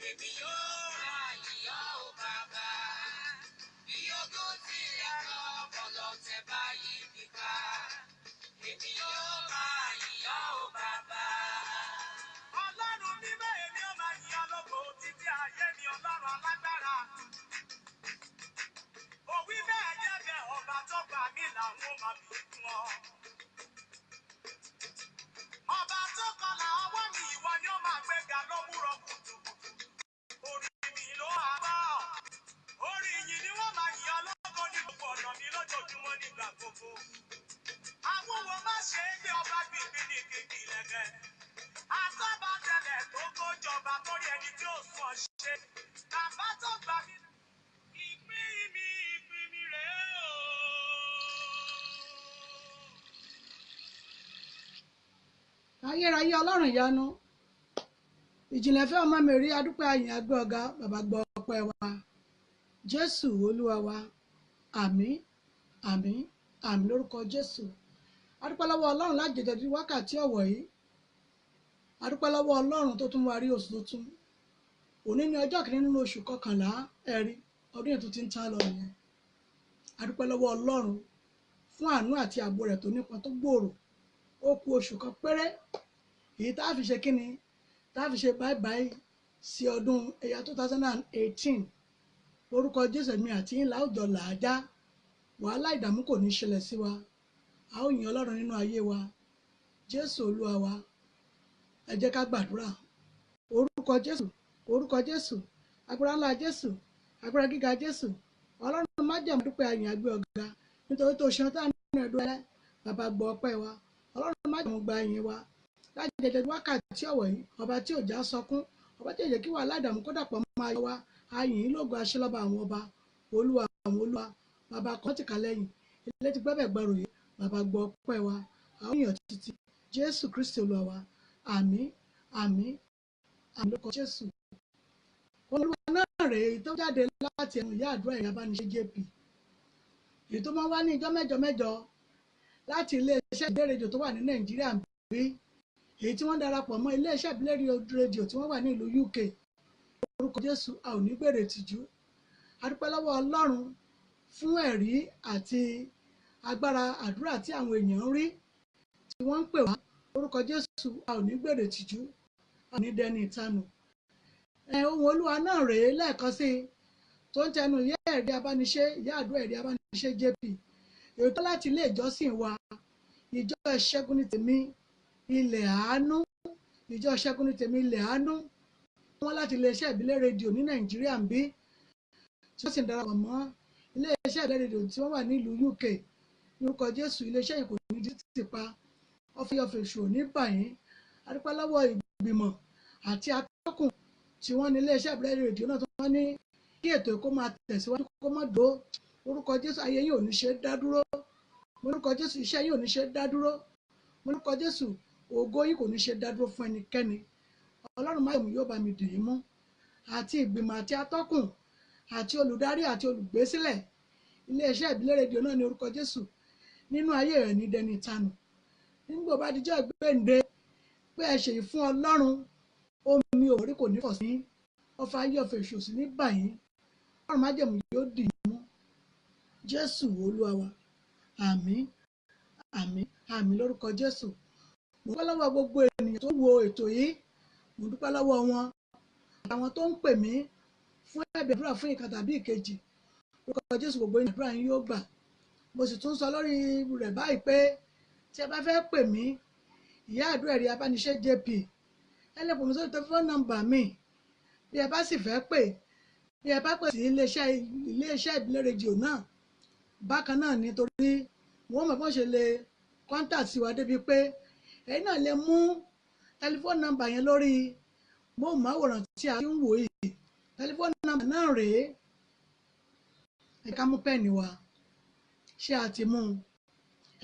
Èmi yóò máa yìn ọ́ o bàbá. Bí ogun tilẹ̀ pọ̀, bọ́lọ̀tẹ̀ bá yí mi ká. Èmi yóò máa yìn ọ́ o bàbá. Ọlọ́run mímọ́, èmi ó máa yìn ọ́ lógo títí ayé mi, Ọlọ́run alágbára. Òwí bẹ́ẹ̀ jẹ́ bẹ́ẹ̀, ọba tó gbà mí làwọn máa fi fún ọ. Ọba tó kọlà ọwọ́ mi, ìwọ ni ó máa gbéga lówùrọ̀ kùtùkùtù. Orí mi ló máa bá ọ. Orí yìí ni wọ́n máa yìn ọ́ lógo ní gbogbo ọ̀nà mi lójoojúmọ́ nígbà gbogbo. Àwúwo má ṣe é gbé, ọba gbìngbìn ní kìkì lẹ̀kẹ̀. Àtọ́bàtẹ̀lẹ̀ tó kójọba torí ẹni tí ó sún ọ ṣe. Bàbá tó gbà mí. Ìpín mi, ìpín mi rèé o. Ayérayé Ọlọ́run ìyanu, ìjìnlẹ̀ fẹ́ ọmọ mi rí adúpẹ́, àyìn, àgbẹ̀ ọ̀gá. Bàbá, gbọ́ ọpẹ́ wa, Jésù Olúwa wa. Àmín, àmín, àmín lórúkọ Jésù. Adúpẹ́ lọ́wọ́ Ọlọ́run lájẹjẹ di wákàtí ọ̀wọ̀ yìí. Adúpẹ́ lọ́wọ́ Ọlọ́run tó tún wá rí oṣù tuntun. Òní ní ọjọ́ kìíní nínú oṣù kọkànlá. Ẹ̀rí ọdún yìí tó ti ń tán lọ nìyẹn. Adúpẹ́ lọ́wọ́ Ọlọ́run fún àánú àti ààbò rẹ̀ tó nípọn, tó gbòòrò. Ó kù oṣù kan péré, èyí tá a fi ṣe kíni, tá a fi ṣe báyìí sí ọdún ẹ̀yà 2018. Orúkọ Jésù, mi àti yín láwùjọ làájá. Wàhálà, ìdààmú kò ní ṣẹlẹ̀ sí wa. A ó yin Ọlọ́run nínú ayé wa, Jésù Olúwa wa. Ẹ jẹ́ ká gbàdúrà. Orúkọ Jésù, orúkọ Jésù, agbára ńlá Jésù, agbára gíga Jésù, Ọlọ́run májẹ̀mú, dúpẹ́, àyìn, àgbẹ̀ ọ̀gá, nítorí tó ṣe tá nínú ẹ̀dùn ẹlẹ́. Bàbá, gbọ́ ọpẹ́ wa. Ọlọ́run májẹ̀mú, gba ìyìn wa láti jẹjẹ wákàtí ọ̀wọ̀ yìí. Ọba tí ò já sọkún, ọba tí ò jẹ́ kí wàhálà, ìdààmú kó dàpọ̀ máa yọ wa, ayìn lógo, aṣẹ́lọ́ba àwọn ọba, Olúwa àwọn olúwa. Bàbá kan ti kà lẹ́yìn ilé ti gbẹ́bẹ̀ gbọ́rò yìí. Bàbá, gbọ́ ọpẹ́ wa. Àwọn èèyàn títí Jésù Kristi Olúwa wa. Àmín, àmín, àmín lórúkọ Jésù. Olúwa náà rèé tó jáde láti ẹnu ìyá àdúrà ìyá abániṣe JP, èyí tó máa ń wá ní ìjọ mẹ́jọ mẹ́jọ láti iléeṣẹ́ ìbílẹ̀ rédíò tó wà ní Nàìjíríà bí, èyí tí wọ́n darapọ̀ mọ́ iléeṣẹ́ ìbílẹ̀ rédíò tí wọ́n wà ní ìlú UK. Orúkọ Jésù, a ò ní gbèrè tìjú. A dúpẹ́ lọ́wọ́ Ọlọ́run fún ẹ̀rí àti agbára àdúrà tí àwọn èèyàn ń rí, tí wọ́n ń pè wá. Orúkọ Jésù, a ò ní gbèrè tìjú, a ò ní dẹni ìtanù. Ẹ ohun Olúwa náà rèé lẹ́ẹ̀kan sí i tó ń tẹnu ìyá ẹ̀rí abániṣe, ìyá àdúrà ẹ̀rí abániṣe JP, èyí tó láti ilé ìjọsìn wa, ìjọ Ìṣẹ́gun ní Tèmi Ilẹ̀ Àánú, ìjọ Ìṣẹ́gun ní Tèmi Ilẹ̀ Àánú, wọn láti iléeṣẹ́ ìbílẹ̀ rédíò ní Nàìjíríà ń bí, tí wọ́n sì ń darapọ̀ mọ́ iléeṣẹ́ ìbílẹ̀ rédíò tí wọ́n wà nílùú UK. Lórúkọ Jésù, iléeṣẹ́ yìí kò ní di títì pa, ọ̀fẹ́ ọ̀fẹ́ èṣù ò ní bà yín. Adúpẹ́ lọ́wọ́ ìgbìmọ̀ àti atọ́kùn tí wọ́n ní iléeṣẹ́ ìbílẹ̀ rédíò náà, tí wọ́n ní kí ètò kó máa tẹ̀síwájú, kó má dó. Orúkọ Jésù, ayé yìí ò ní ṣe é dá dúró. Orúkọ Jésù, iṣẹ́ yìí ò ní ṣe é dá dúró. Orúkọ Jésù, ògo yìí kò ní ṣe dá dúró fún ẹnikẹ́ni. Ọlọ́run máyọ̀mú yóò bá mi dì í mú, àti ìgbìmọ̀ àti atọ́kùn àti olùdarí àti olùgbésílẹ̀ iléeṣẹ́ ìbílẹ̀ rédíò náà ní orúkọ Jésù. Nínú ayé rẹ̀ ní dẹni ìtanù nígbà bá dijọ́ ìgbéǹde pé ẹ ṣèyí fún Ọlọ́run. Omi òrí kò ní fọ̀ sí ọfà ayé, ọ̀fẹ́ èṣù sí ní báyìí. Ọlọ́run májẹ̀mú yóò dì í mú, Jésù Olúwa wa. Àmín, àmín, àmín lórúkọ Jésù. Mo dúpẹ́ lọ́wọ́ gbogbo ènìyàn tó wo ètò yìí. Mo dúpẹ́ lọ́wọ́ wọn, àwọn tó ń pè mí fún ẹ̀bẹ̀ àdúrà fún ìkan tàbí ìkejì. Lórúkọ Jésù, gbogbo àdúrà yín yóò gbà. Mo sì tún sọ lórí rẹ̀ báyìí pé tí ẹ bá fẹ́ pè mí, ìyá àdúrà ẹ̀rí abániṣẹ́ JP, ẹ lè pè mí sórí tẹlifóònù nọ́mbà mi. Bí ẹ bá sì fẹ́ pè, bí ẹ bá pè sí iléeṣẹ́ ìbílẹ̀ rédíò náà bákan náà, nítorí wọ́n mọ̀ bí wọ́n ṣe lè contact wa débi pé ẹ̀yin náà lè mú tẹlifóònù nọ́mbà yẹn lórí móhùnmáwòrán tí a ti ń wò yìí. Tẹlifóònù nọ́mbà náà rèé. Ẹ ká mú pẹ́ẹ̀nì wa. Ṣé a ti mú un?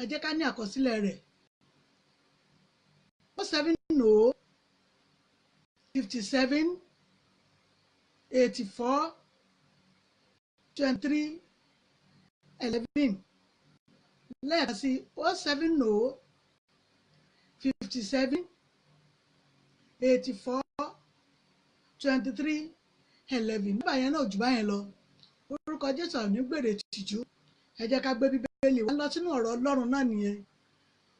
Ẹ jẹ́ ká ní àkọsílẹ̀ rẹ̀: 070 57 84 23 11. Lẹ́ẹ̀kan sí, 070 57 84. 23 11. Nígbà yẹn náà jù báyẹn lọ. Orúkọ Jésù, àní gbèrè tìjú. Ẹ jẹ́ ká gbé Bíbélì wá lọ sínú ọ̀rọ̀ Ọlọ́run náà nìyẹn.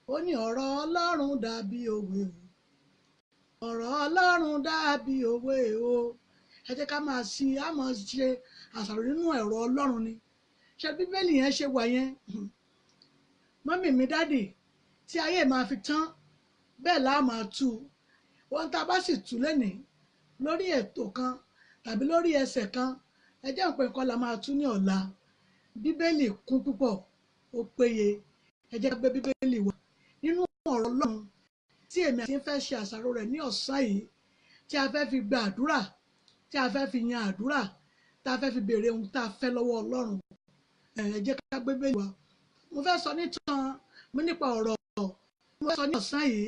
Ó ní ọ̀rọ̀ Ọlọ́run dàbí òwe o, ọ̀rọ̀ Ọlọ́run dàbí òwe o. Ẹ jẹ́ ká máa ṣe, á máa ṣe àṣàrò nínú ọ̀rọ̀ Ọlọ́run ni. Ṣe Bíbélì yẹn ṣe wà yẹn, mummy mi, daddy, tí ayé máa fi tán, bẹ́ẹ̀ láà máa tú ohun tá a bá sì tú lénìí lórí ètò kan tàbí lórí ẹsẹ̀ kan. Ẹ jẹ́ pé nǹkan la máa tú ní ọ̀la. Bíbélì kún púpọ̀, ó péye. Ẹ jẹ́ ká gbé Bíbélì wá nínú ọ̀rọ̀ Ọlọ́run tí èmi àti fẹ́ ṣe àṣàrò rẹ̀ ní ọ̀sán yìí, tí a fẹ́ fi gba àdúrà, tí a fẹ́ fi yan àdúrà, tá a fẹ́ fi béèrè ohun tá a fẹ́ lọ́wọ́ Ọlọ́run. Ẹ jẹ́ ká gbé Bíbélì wá. Mo fẹ́ sọ nítan mo nípa ọ̀rọ̀ mo fẹ́ sọ ní ọ̀sán yìí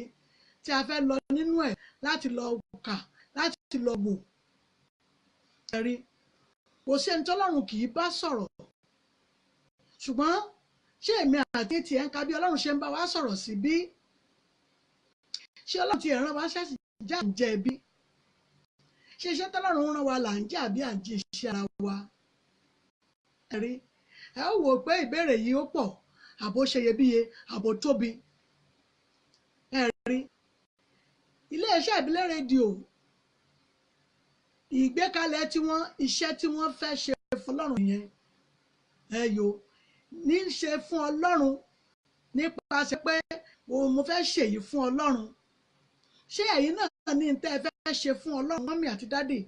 tí a fẹ́ lọ nínú ẹ̀ láti lọ kà, láti lọ wò. Ẹ̀rí kò sí ẹni tọ́lọ́run kì í bá sọ̀rọ̀, ṣùgbọ́n ṣé èmi àti tiẹ̀ ń ka bí Ọlọ́run ṣe ń bá wa sọ̀rọ̀ sí bí? Ṣé Ọlọ́run ti rán wa ṣẹ́sì já ń jẹ bí? Ṣé iṣẹ́ tọ́lọ́run rán wa là ń jẹ́, àbí à ń jí iṣẹ́ ara wa? Ẹ̀rí ẹ ó wò pé ìbéèrè yìí ó pọ̀, àbó ṣeyebíye, àbó tóbi. Ẹ̀rí iléeṣẹ́ ìbílẹ̀ rédíò, ìgbékalẹ̀ tiwọn, iṣẹ́ tí wọ́n fẹ́ ṣe fún Ọlọ́run yẹn, ẹ yo ní í ṣe fún Ọlọ́run nípasẹ̀ pé òun mo fẹ́ ṣèyí fún Ọlọ́run. Ṣé ẹ̀yin náà ní tẹ́ ẹ fẹ́ ṣe fún Ọlọ́run, mummy àti daddy?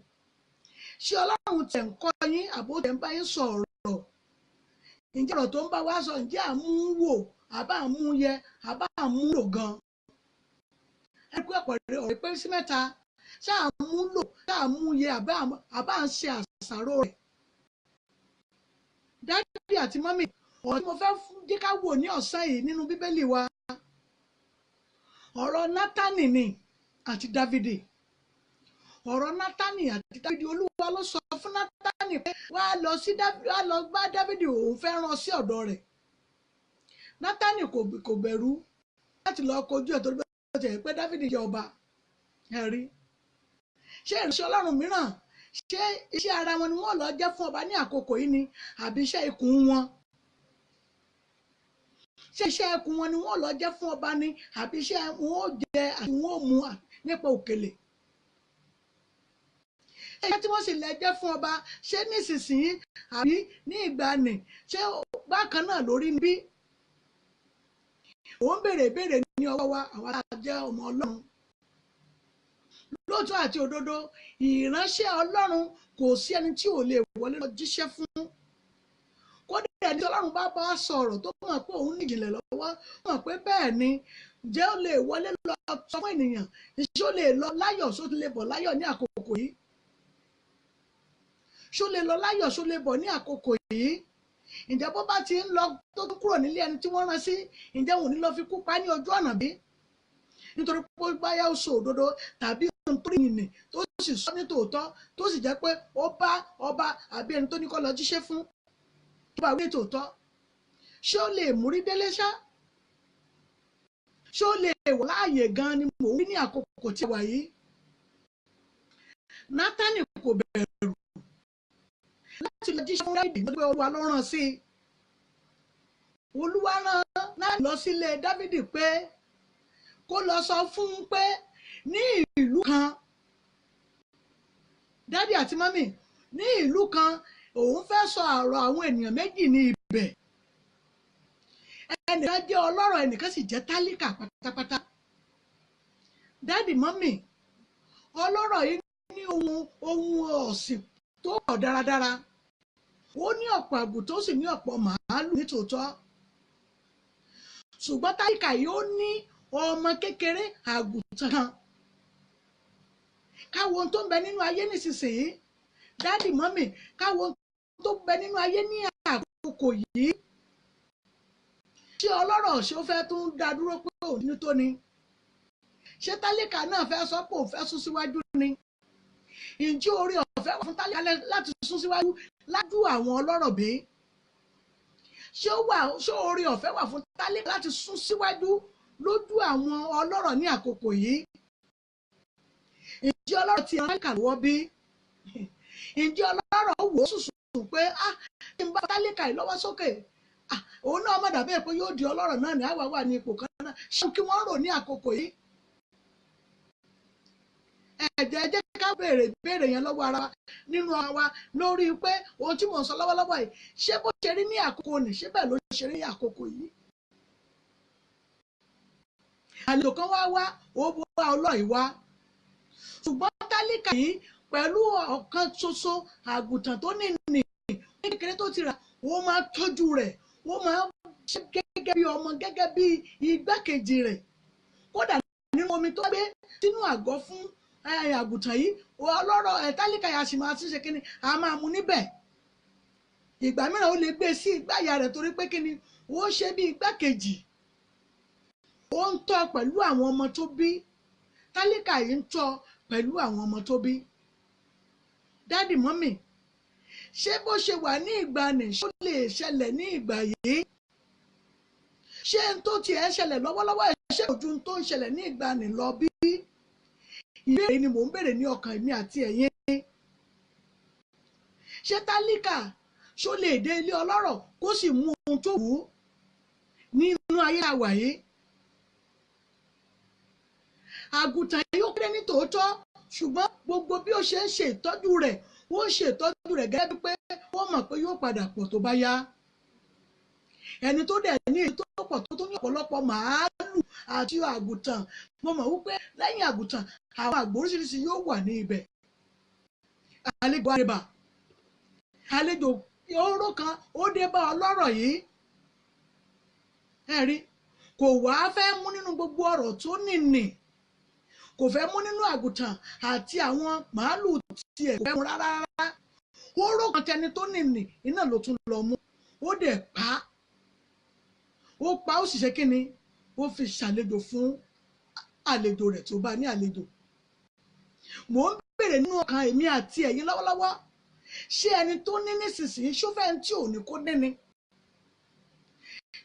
Ṣé Ọlọ́run tẹ̀ ń kọ́ yín, àbó tẹ̀ ń bá yín sọ̀rọ̀? Ǹjẹ́ ọ̀rọ̀ tó ń bá wa sọ, ǹjẹ́ à ń mú wò, àbá à ń mú yẹ, àbá à ń mú lò gan? Ẹ kú ẹ̀pọ̀ ọ̀rẹ́ pé sí mẹ́ta. Ṣé à ń mú lò, ṣé à ń mú yẹ, àbá à ń ṣe àṣàrò rẹ̀? Daddy àti mummy, ọ̀rọ̀ tí mo fẹ́ jẹ́ ká wò ní ọ̀sán yìí nínú Bíbélì wa, ọ̀rọ̀ Nátánì ni àti Dávìdì. Ọ̀rọ̀ Nátánì àti Dávìdì. Olúwa ló sọ fún Nátánì pé wá lọ bá Dávìdì, òun fẹ́ rán sí ọ̀dọ̀ rẹ̀. Nátánì kò bẹ̀rù láti lọ kojú ẹ̀, torí bẹ́ẹ̀ tẹ̀ pé Dávìdì jẹ́ ọba. Ẹ̀rí, ṣé ìránṣẹ́ Ọlọ́run mìíràn, ṣé iṣẹ́ ara wọn ni wọ́n lọ jẹ́ fún ọba ní àkókò yìí ni, àbí iṣẹ́ ikùn wọn? Ṣé iṣẹ́ ikùn wọn ni wọ́n lọ jẹ́ fún ọba ni, àbí iṣẹ́ wọn ó jẹ àti wọn ó mu nípa òkèlè? Iṣẹ́ tí wọ́n sì lè jẹ́ fún ọba, ṣé nísinsìnyí àbí ní ìgbàanì, ṣé bákan náà lórí níbí? Òun béèrè ìbéèrè ní ọwọ́ wa, àwa tá a jẹ́ ọmọ Ọlọ́run. Lóòótọ́ àti òdodo, ìránṣẹ́ Ọlọ́run, kò sí ẹni tí ò lè wọlé lọ jíṣẹ́ fún. Kódà ẹni tí Ọlọ́run bá bá sọ̀rọ̀, tó mọ̀ pé òun ní ìjìnlẹ̀ lọ́wọ́, mọ̀ pé bẹ́ẹ̀ ni, ǹjẹ́ ó lè wọlé lọ sọ fún ènìyàn? Ṣé ó lè lọ láyọ̀? Ṣó lè bọ̀ láyọ̀ ní àkókò yìí? Ṣó lè lọ láyọ̀? Ṣó lè bọ̀ ní àkókò yìí? Ǹjẹ́ bó bá ti ń lọ tó kúrò nílé ẹni tí wọ́n rán sí, ǹjẹ́ òun ní lọ fi kú pa ní ojú ọ̀nà bí? Nítorí pé báyà ó sọ òdodo tàbí nítorí ìnì tó sì sọ ní tòótọ́, tó sì jẹ́ pé ó bá ọba àbí ẹni tó ní kó lọ jíṣẹ́ fún tó bá wí ní tòótọ́, ṣé ó lè múrí délé ṣá? Ṣé ó lè wà láàyè gan ni mò ń wí ní àkókò tí a wà yìí? Nátánì kò bẹ̀rù láti lọ jíṣẹ́ fún Dáfídì pé Olúwa ló rán sí i. Olúwa rán Nátánì lọ sílé Dáfídì pé kó lọ sọ fún un pé ní ìlú kan, daddy àti mummy, ní ìlú kan, òun fẹ́ sọ àrò àwọn ènìyàn méjì ní ibẹ̀. Ẹnìkan jẹ́ ọlọ́rọ̀, ẹnìkan sì jẹ́ tálíkà pátápátá. Daddy, mummy, ọlọ́rọ̀ yìí ní ohun ọ̀sìn tó pọ̀ dáradára. Ó ní ọ̀pọ̀ àgùntàn, ó sì ní ọ̀pọ̀ màálù nítòótọ́, ṣùgbọ́n tálíkà yìí, ó ní ọmọ kékeré àgùntàn kan. Káwo ohun tó ń bẹ nínú ayé nísinsìnyí. Daddy, mummy, káwo ohun tó ń bẹ nínú ayé ní àkókò yìí. Ṣé ọlọ́rọ̀, ṣé ó fẹ́ tún dá dúró pé òun ní tó ni? Ṣé tálíkà náà fẹ́ sọ pé òun fẹ́ sún síwájú ni? Ǹjẹ́ oore ọ̀fẹ́ wà fún tálíkà láti sún síwájú lájú àwọn ọlọ́rọ̀ bí? Ṣé ó wà? Ṣé oore ọ̀fẹ́ wà fún tálíkà láti sún síwájú lójú àwọn ọlọ́rọ̀ ní àkókò yìí? Ǹjẹ́ ọlọ́rọ̀ ti ràn tálíkà lọ́wọ́ bí? Ǹjẹ́ ọlọ́rọ̀ wò ó sùsù pé ah, kí n bá tálíkà yìí lọ́wọ́ sókè, ah, òun náà má dàbí pé yóò di ọlọ́rọ̀ náà ní àwa wà ní ipò kan náà? Ṣé kí wọ́n rò ní àkókò yìí? Ẹ̀jẹ̀ jẹ́ ká béèrè béèrè yẹn lọ́wọ́ ara wa nínú ara wa lórí pé ohun tí mò ń sọ lọ́wọ́lọ́wọ́ yìí, ṣé bó ṣe rí ní àkókò nì, ṣé bẹ́ẹ̀ ló ṣe rí ní àkókò yìí? Àlejò kan wá wá, ó wá ọlọ́yìí wá, ṣùgbọ́n tálíkà yìí pẹ̀lú ọ̀kan ṣoṣo àgùntàn tó ní ní kékeré tó ti rà, ó máa tọ́jú rẹ̀, ó máa ṣe gẹ́gẹ́ bí ọmọ, gẹ́gẹ́ bí igbákejì rẹ̀. Kódà nínú omi tó gbé sínú àgọ́ fún àgùntàn yìí, ọlọ́rọ̀ tálíkà yìí a sì máa tún ṣe kíni, a máa mu níbẹ̀. Ìgbà mìíràn, ó lè gbé sí igbáyà rẹ̀ torí pé kíni, ó ṣe bí igbákejì. Ó ń tọ́ pẹ̀lú àwọn ọmọ tó bí. Tálíkà yìí ń tọ́ pẹ̀lú àwọn ọmọ tó bí. Daddy, mummy, ṣé bó ṣe wà ní ìgbà nì, ṣó lè ṣẹlẹ̀ ní ìgbà yìí? Ṣé n tó tiẹ̀ ń ṣẹlẹ̀ lọ́wọ́lọ́wọ́ ẹ̀, ṣé ojú tó ń ṣẹlẹ̀ ní ìgbà nì lọ bí? Ìbéèrè ni mò ń béèrè ní ọkàn mi àti ẹ̀yin. Ṣé tálíkà ṣó lè dé ilé ọlọ́rọ̀ kó sì mú ohun tó wù ú nínú ayé àwà yìí? Àgùntàn yóò kéré ní tòótọ́, ṣùgbọ́n gbogbo bí ó ṣe ń ṣe ìtọ́jú rẹ̀, ó ń ṣe ìtọ́jú rẹ̀ gẹ́gẹ́ bí pé ó mọ̀ pé yóò padà pọ̀ tó bá yá. Ẹni tó dẹ̀ ní èyí tó pọ̀, tó ní ọ̀pọ̀lọpọ̀ màálù àti àgùntàn, mo mọ̀ wípé lẹ́yìn àgùntàn, àwọn àgbò oríṣiríṣi yóò wà ní ibẹ̀. Àlejò àrèbà, àlejò oró kan ó dé bá ọlọ́rọ̀ yìí. Ẹ rí, kò wá fẹ́ mú nínú gbogbo ọ̀rọ̀ tó nìní, kò fẹ́ mú nínú àgùntàn àti àwọn màálù tiẹ̀, kò fẹ́ mú rárá rárá. Oró kan tẹni tó nìní iná ló tún lọ mú. Ó dẹ̀ pa á, ó pa, ó sì ṣe kí ni, ó fi ṣàlejò fún àlejò rẹ̀ tó bá ní àlejò. Mò ń bèrè nínú ọkàn èmi àti ẹ̀yin lọ́wọ́lọ́wọ́, ṣé ẹni tó ní nísinsìnyí, ṣó fẹ́ tí ò ní kó ní ni?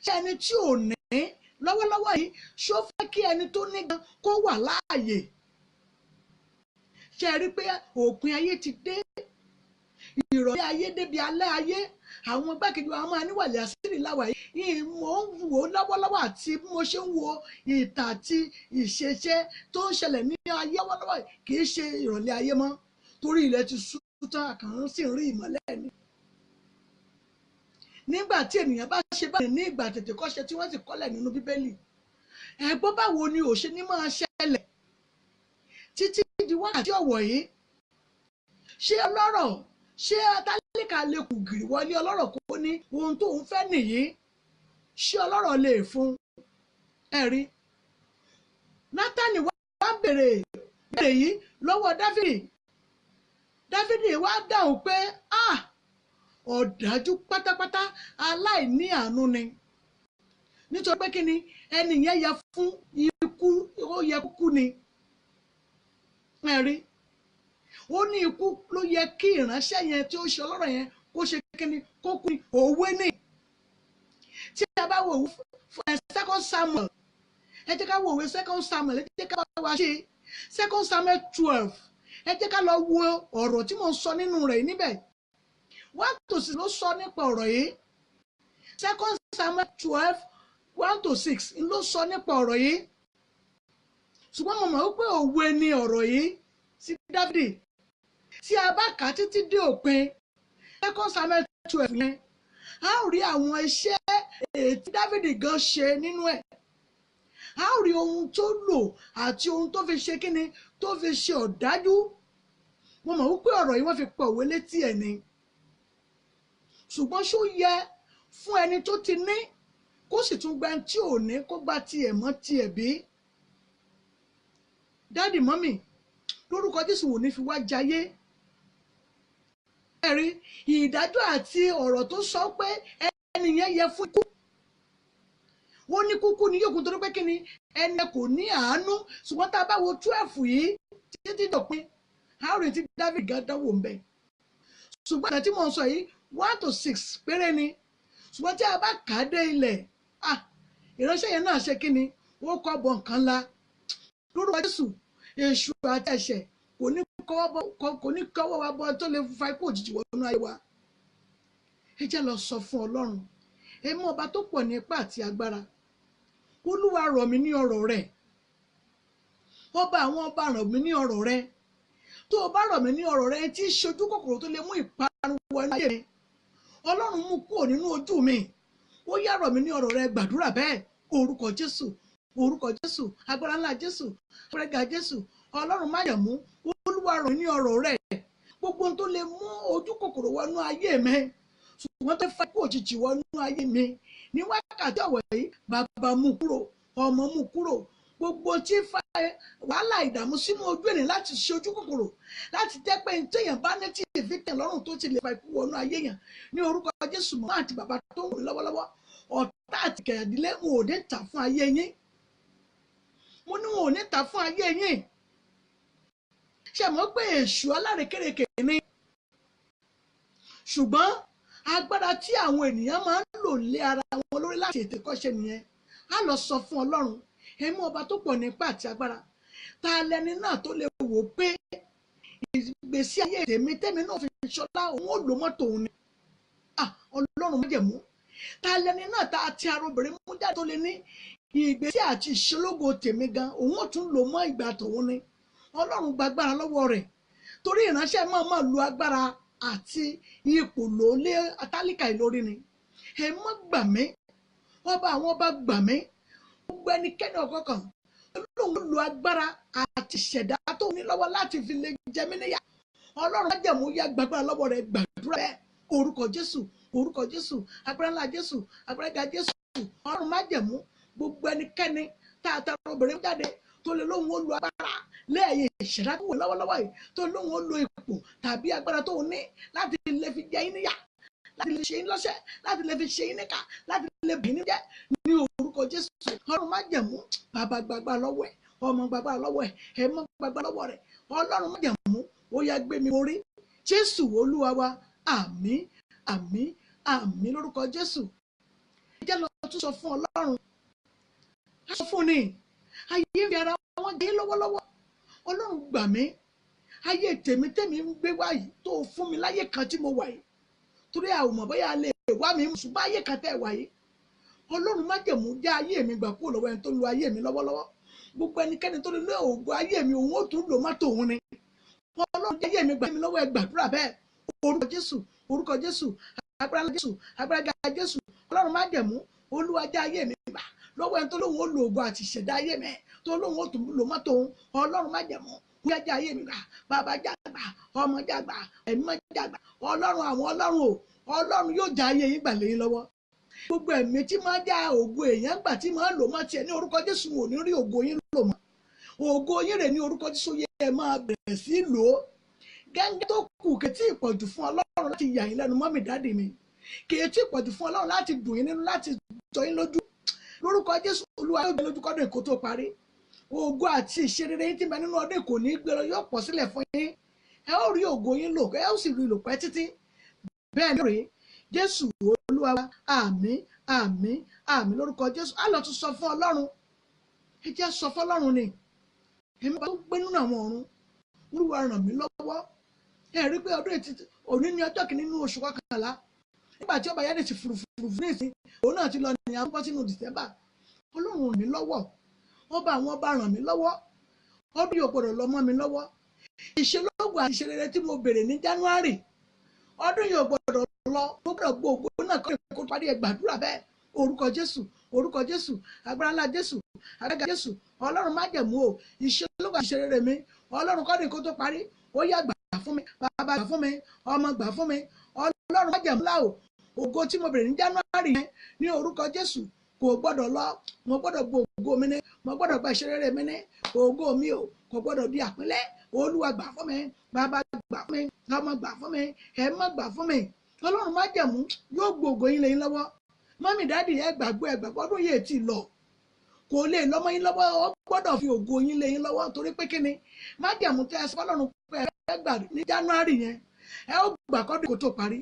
Ṣé ẹni tí ò ní lọ́wọ́lọ́wọ́ yìí, ṣó fẹ́ kí ẹni tó ní gan kó wà láàyè? Ṣé ẹ rí pé òpin ayé ti dé? Ìrọ̀lẹ́ ayé débi alẹ́ ayé, àwọn igbákejì wa máa níwàlẹ̀ àṣírí láwà yìí. Mò ń wò ó lọ́wọ́lọ́wọ́ àti bí mo ṣe ń wo ìtàn àti ìṣeṣe tó ń ṣẹlẹ̀ ní ayé lọ́wọ́lọ́wọ́, kì í ṣe ìrọ̀lẹ́ ayé mọ́, torí ilẹ̀ ti ṣú tán, àkàrún sì ń rí ìmọ́lẹ̀ ni. Nígbà tí ènìyàn bá ṣe báyìí ní ìgbà tètè kọ́ṣe tí wọ́n sì kọ́lẹ̀ nínú Bíbélì, ẹ̀gbọ́n, báwo ni ò ṣe ní máa ṣẹlẹ̀ títí di wákàtí ọ̀wọ̀ yìí? Ṣé ọlọ́rọ̀, ṣé tálíkà lè kù gìrì wọlé ọlọ́rọ̀ kó ní ohun tó ń fẹ́ nìyí? Ṣé ọlọ́rọ̀ lè fún ẹ rí? Nátánì wá béèrè béèrè yìí lọ́wọ́ Dáfídì. Dáfídì wá dáhùn pé, ah, ọ̀dájú pátápátá, aláìní àánú ni, nítorí pé kíni, ẹni yẹn yẹ fún ikú, ó yẹ kú ni. Ẹ rí, ó ní ikú ló yẹ kí ìránṣẹ́ yẹn tí ó ṣe ọlọ́rọ̀ yẹn kó ṣe kíni, kó kú ni. Òwe ni. Tí a bá wo òwe Second Samuel, ẹ jẹ́ ká wo òwe Second Samuel, ẹ jẹ́ ká bá wa ṣe Second Samuel 12, ẹ jẹ́ ká lọ wo ọ̀rọ̀ tí mo ń sọ nínú rẹ̀ níbẹ̀. 1 to 6 ló sọ nípa ọ̀rọ̀ yìí. Second Samuel 12 1 to 6 ló sọ nípa ọ̀rọ̀ yìí, ṣùgbọ́n mo mọ̀ wípé òwe ni ọ̀rọ̀ yìí sí Dáfídì. Tí a bá kà á títí dé òpin Second Samuel 12 yẹn, a ó rí àwọn iṣẹ́ èyí tí Dáfídì gan ṣe nínú ẹ̀. A ó rí ohun tó lò àti ohun tó fi ṣe kíni, tó fi ṣe ọ̀dájú. Mo mọ̀ wípé ọ̀rọ̀ yìí, wọ́n fi pa òwe létí ẹ̀ ni, ṣùgbọ́n ṣó yẹ fún ẹni tó ti ní kó sì tún gba ẹni tí ò ní, kó gba tiẹ̀ mọ́ tiẹ̀ bí? Daddy, mummy, lórúkọ Jésù, wò ní fi wá jayé. Ẹ̀rí ìdájọ́ àti ọ̀rọ̀ tó sọ pé ẹni yẹn yẹ fún ikú, ó ní kúkú ni yóò kú, torí pé kí ni, ẹni kò ní àánú. Ṣùgbọ́n tá a bá wo 12 yìí títí dòpin, a ó rí tí David gan dánwò ń bẹ. Ṣùgbọ́n àti tí mo ń sọ yìí, 1 to 6 péré ni. Ṣùgbọ́n tí a bá kà á dé ilẹ̀, ah, ìránṣẹ́ yẹn náà ṣe kí ni, ó kọ́ bọ̀ nǹkan ńlá. Lórúkọ Jésù, èṣù àti ẹ̀ṣẹ̀ Kò ní kọ́wọ́ wa bọ́ tó lè fa ikú òjijì wọnú ayé wa. Ẹ jẹ́ lọ sọ fún Ọlọ́run, ẹ mú ọba tó pọ̀ ní ipá àti agbára. Olúwa, rọ̀ mí ní ọ̀rọ̀ rẹ̀. Ọba àwọn ọba, rọ̀ mí ní ọ̀rọ̀ rẹ̀. Tó o bá rọ̀ mí ní ọ̀rọ̀ rẹ̀, tí í ṣojú kòkòrò tó lè mú ìparun wọnú ayé mi, Ọlọ́run, mú kúrò nínú ojú mi. Ó yá, rọ̀ mí ní ọ̀rọ̀ rẹ̀. Gbàdúrà bẹ́ẹ̀. Orúkọ Jésù, orúkọ Jésù, agbára ńlá Jésù, agbára Jésù, Ọlọ́run májẹ̀mú, Olúwa, rọ̀ mí ní ọ̀rọ̀ rẹ̀. Gbogbo ohun tó lè mú ojú kòkòrò wọnú ayé mi, ṣùgbọ́n tó fa ikú òjijì wọnú ayé mi ní wákàtí ọ̀wọ̀ yìí, Bàbá, mú kúrò. Ọmọ, mú kúrò. Gbogbo tí fa wàhálà, ìdààmú sínú ojú ènìyàn láti ṣe ojú kòkòrò, láti jẹ́ pé ní téèyàn bá ní tí ìfitẹ̀ lọ́rùn tó ti lè fa ikú wọnú ayé yẹn, ní orúkọ Jésù, mọ́ àti bàbá tó ń wò lọ́wọ́lọ́wọ́, ọ̀tá àti kẹ̀yàdílé, wọn ò ní tà fún ayé yín. Mo ní wọn ò ní tà fún ayé yín. Ṣe mọ̀ pé èṣù alárekérekè ni? Ṣùgbọ́n agbára tí àwọn ènìyàn máa ń lò lé ara wọn lórí láti ètè kọ́ṣe nìyẹn. Á lọ sọ fún Ọlọ́run, ẹ̀mú ọba tó pọ̀ nípa àti agbára, ta lẹni náà tó lè wò pé ìgbésí ayé tèmi, tèmi náà fi ṣọlá, òun ò lò mọ́tò òun ni? Ah, Ọlọ́run májẹ̀mú, ta lẹni náà ta ti ara obìnrin mú jáde tó lè ní ìgbésí àti ìṣológo tèmi gan, òun ò tún lò mọ́ ìgbà tòun ni? Ọlọ́run gbàgbára lọ́wọ́ rẹ̀, torí ìránṣẹ́ máa máa lo agbára àti ipò lò lé atálíkà ìlórí ni. Ẹ mọ́ gbà mí, ọba àwọn ọba, gbà mí. Gbogbo ẹnikẹ́ni ọ̀kọ̀ọ̀kan lóun lo agbára àti ìṣẹ̀dá tó ní lọ́wọ́ láti fi lè jẹ mí níyà, Ọlọ́run májẹ̀mú, yá gbàgbára lọ́wọ́ rẹ̀. Gbàdúrà bẹ́ẹ̀. Orúkọ Jésù, orúkọ Jésù, agbára ńlá Jésù, agbára ga Jésù, Ọlọ́run májẹ̀mú, gbogbo ẹnikẹ́ni tá a tara obìnrin jáde tó lè lóun ó lo agbára lẹ́yìn ìṣẹ̀dá tó wò lọ́wọ́lọ́wọ́ yìí, tó lóun ó lo ipò tàbí agbára tó ní láti lè fi jẹ yín níyà, láti lè ṣe yín lọ́ṣẹ̀, láti lè fi ṣe yín níkà, láti lè bì yín jẹ́, ní orúkọ Jésù, Ọlọ́run májẹ̀mú, bàbá, gbàgbà lọ́wọ́ ẹ̀. Ọmọ, gbàgbà lọ́wọ́ ẹ̀. Ẹ̀mọ́, gbàgbà lọ́wọ́ rẹ̀. Ọlọ́run májẹ̀mú, ó yá, gbé mi orí. Jésù Olúwa wa, àmín, àmín, àmín lórúkọ Jésù. Ẹ jẹ́ lọ tún sọ fún Ọlọ́run. Sọ fún ni ayé ń fi ara wọn jẹ lọ́wọ́lọ́wọ́. Ọlọ́run, gbà mí. Ayé tèmi, tèmi ń gbé wáyìí tó fún mi láyé kan tí mo wà yìí, torí a ò mọ̀ bóyá a lè wá mi, ṣùgbọ́n ayé kan tẹ́ wà yìí, Ọlọ́run májẹ̀mú, já ayé mi gbà kúrò lọ́wọ́ ẹni tó ń lo ayé mi lọ́wọ́lọ́wọ́. Gbogbo ẹnikẹ́ni tó lè lo ògo ayé mi, òun ó tún lò mọ́tò òun ni. Ọlọ́run, jẹ́ ayé mi gbà mí lọ́wọ́ ẹ. Gbàdúrà bẹ́ẹ̀. Orúkọ Jésù, orúkọ Jésù, agbára Jésù, agbára ga Jésù, Ọlọ́run májẹ̀mú, Olúwa, já ayé mi gbà lọ́wọ́ ẹni tó lóun ó lo ògo àti ìṣẹ̀dá ayé mi, tó lóun ó tún lò mọ́tò òun. Ọlọ́run májẹ̀mú, já já ayé mi gbà. Bàbá, já gbà. Ọmọ, já gbà. Ẹ̀mí, já gbà. Ọlọ́run àwọn ọlọ́run o, Ọlọ́run yóò já ayé yín gbà lẹ́yìn lọ́wọ́. Gbogbo ẹ̀mí tí máa já ògo èèyàn gbà, tí máa lò mọ́ tiẹ̀, ní orúkọ Jésù, ò ní rí ògo yín lò mọ́. Ògo yín rè ní orúkọ Jésù. Yẹ ẹ máa bẹ̀rẹ̀ sí lò ó gẹ́gẹ́ tó kù. Kìtì ìpọ̀jù fún Ọlọ́run láti yà yín lẹ́nu. Mummy, daddy mi, kìtì ìpọ̀jù fún Ọlọ́run láti dùn yín nínú, láti jọ yín lójú. Lórúkọ Jésù, Olúwa yóò gbé lójú kọ́dún èkó tó parí. Ògo àti ìṣerere yín tí ń bẹ nínú ọdún kò ní í gbé lọ, yóò pọ̀ sílẹ̀ fún yín. Ẹ ó rí ògo yín lò, ẹ ó sì rí lò pẹ́ títí. Bẹ́ẹ̀ ni rèé. Jésù Olúwa wa, àmín, àmín, àmín lórúkọ Jésù. Á lọ tún sọ fún Ọlọ́run. Ẹ jẹ́ sọ fún Ọlọ́run ni, èmi bá tó gbé nínú àwọn ọ̀run, Olúwa, ràn mí lọ́wọ́. Ẹ rí pé ọdún ètí òní ní ọjọ́ kìíní nínú oṣù kọkànlá. Nígbà tí ọba yáde ti fùrùfùrù ní ìsín, òun náà ti lọ ní àwọn bọ́ sínú December. Ọlọ́run, ràn mí lọ́wọ́. Ọba àwọn ọba, ràn mí lọ́wọ́. Ọdún yóò gbọdọ̀ lọ mọ́ mi lọ́wọ́. Ìṣelógo àti ìṣerere tí mo béèrè ní January, ọdún yóò gbọdọ̀ lọ. Mo gbọdọ̀ gbọ́ ògo náà kọ́ kó parí. Ẹ gbàdúrà bẹ́ẹ̀. Orúkọ Jésù, orúkọ Jésù, agbára ńlá Jésù, agbára Jésù, Ọlọ́run májẹ̀mú o, ìṣelógo àti ìṣerere mi, Ọlọ́run, kọ́ni kó tó parí, ó yá, gbà fún mi. Bàbá, gbà fún mi. Ọmọ, gbà fún mi. Ọlọ́run májẹ̀mú láò, ògo tí mo béèrè ní January yẹn, ní orúkọ Jésù, kò gbọ́dọ̀ lọ. Mo gbọ́dọ̀ gbọ́ ògo mi ní, mo gbọ́dọ̀ gba ìṣerere mi ní. Ògo mi o kò gbọ́dọ̀ di àpínlẹ̀. Olúwa, gbà fún mi. Bàbá, gbà fún mi. Ọmọ, gbà fún mi. Ẹ̀mọ́, gbà fún mi. Ọlọ́run májẹ̀mú yóò gbòògò yín lẹ́yìn lọ́wọ́. Mummy, daddy, ẹ gbàgbọ́, ẹ gbàgbọ́. Ọdún yìí ti lọ, kò lè lọ́mọ yín lọ́wọ́. Ọ gbọ́dọ̀ fi ògo yín lẹ́yìn lọ́wọ́, torí pé kíni? Májẹ̀mú tẹ́ ẹ sọ fọlọ́run pé ẹ gbà ní January yẹn, ẹ ó gbà kọ́dún kó tó parí.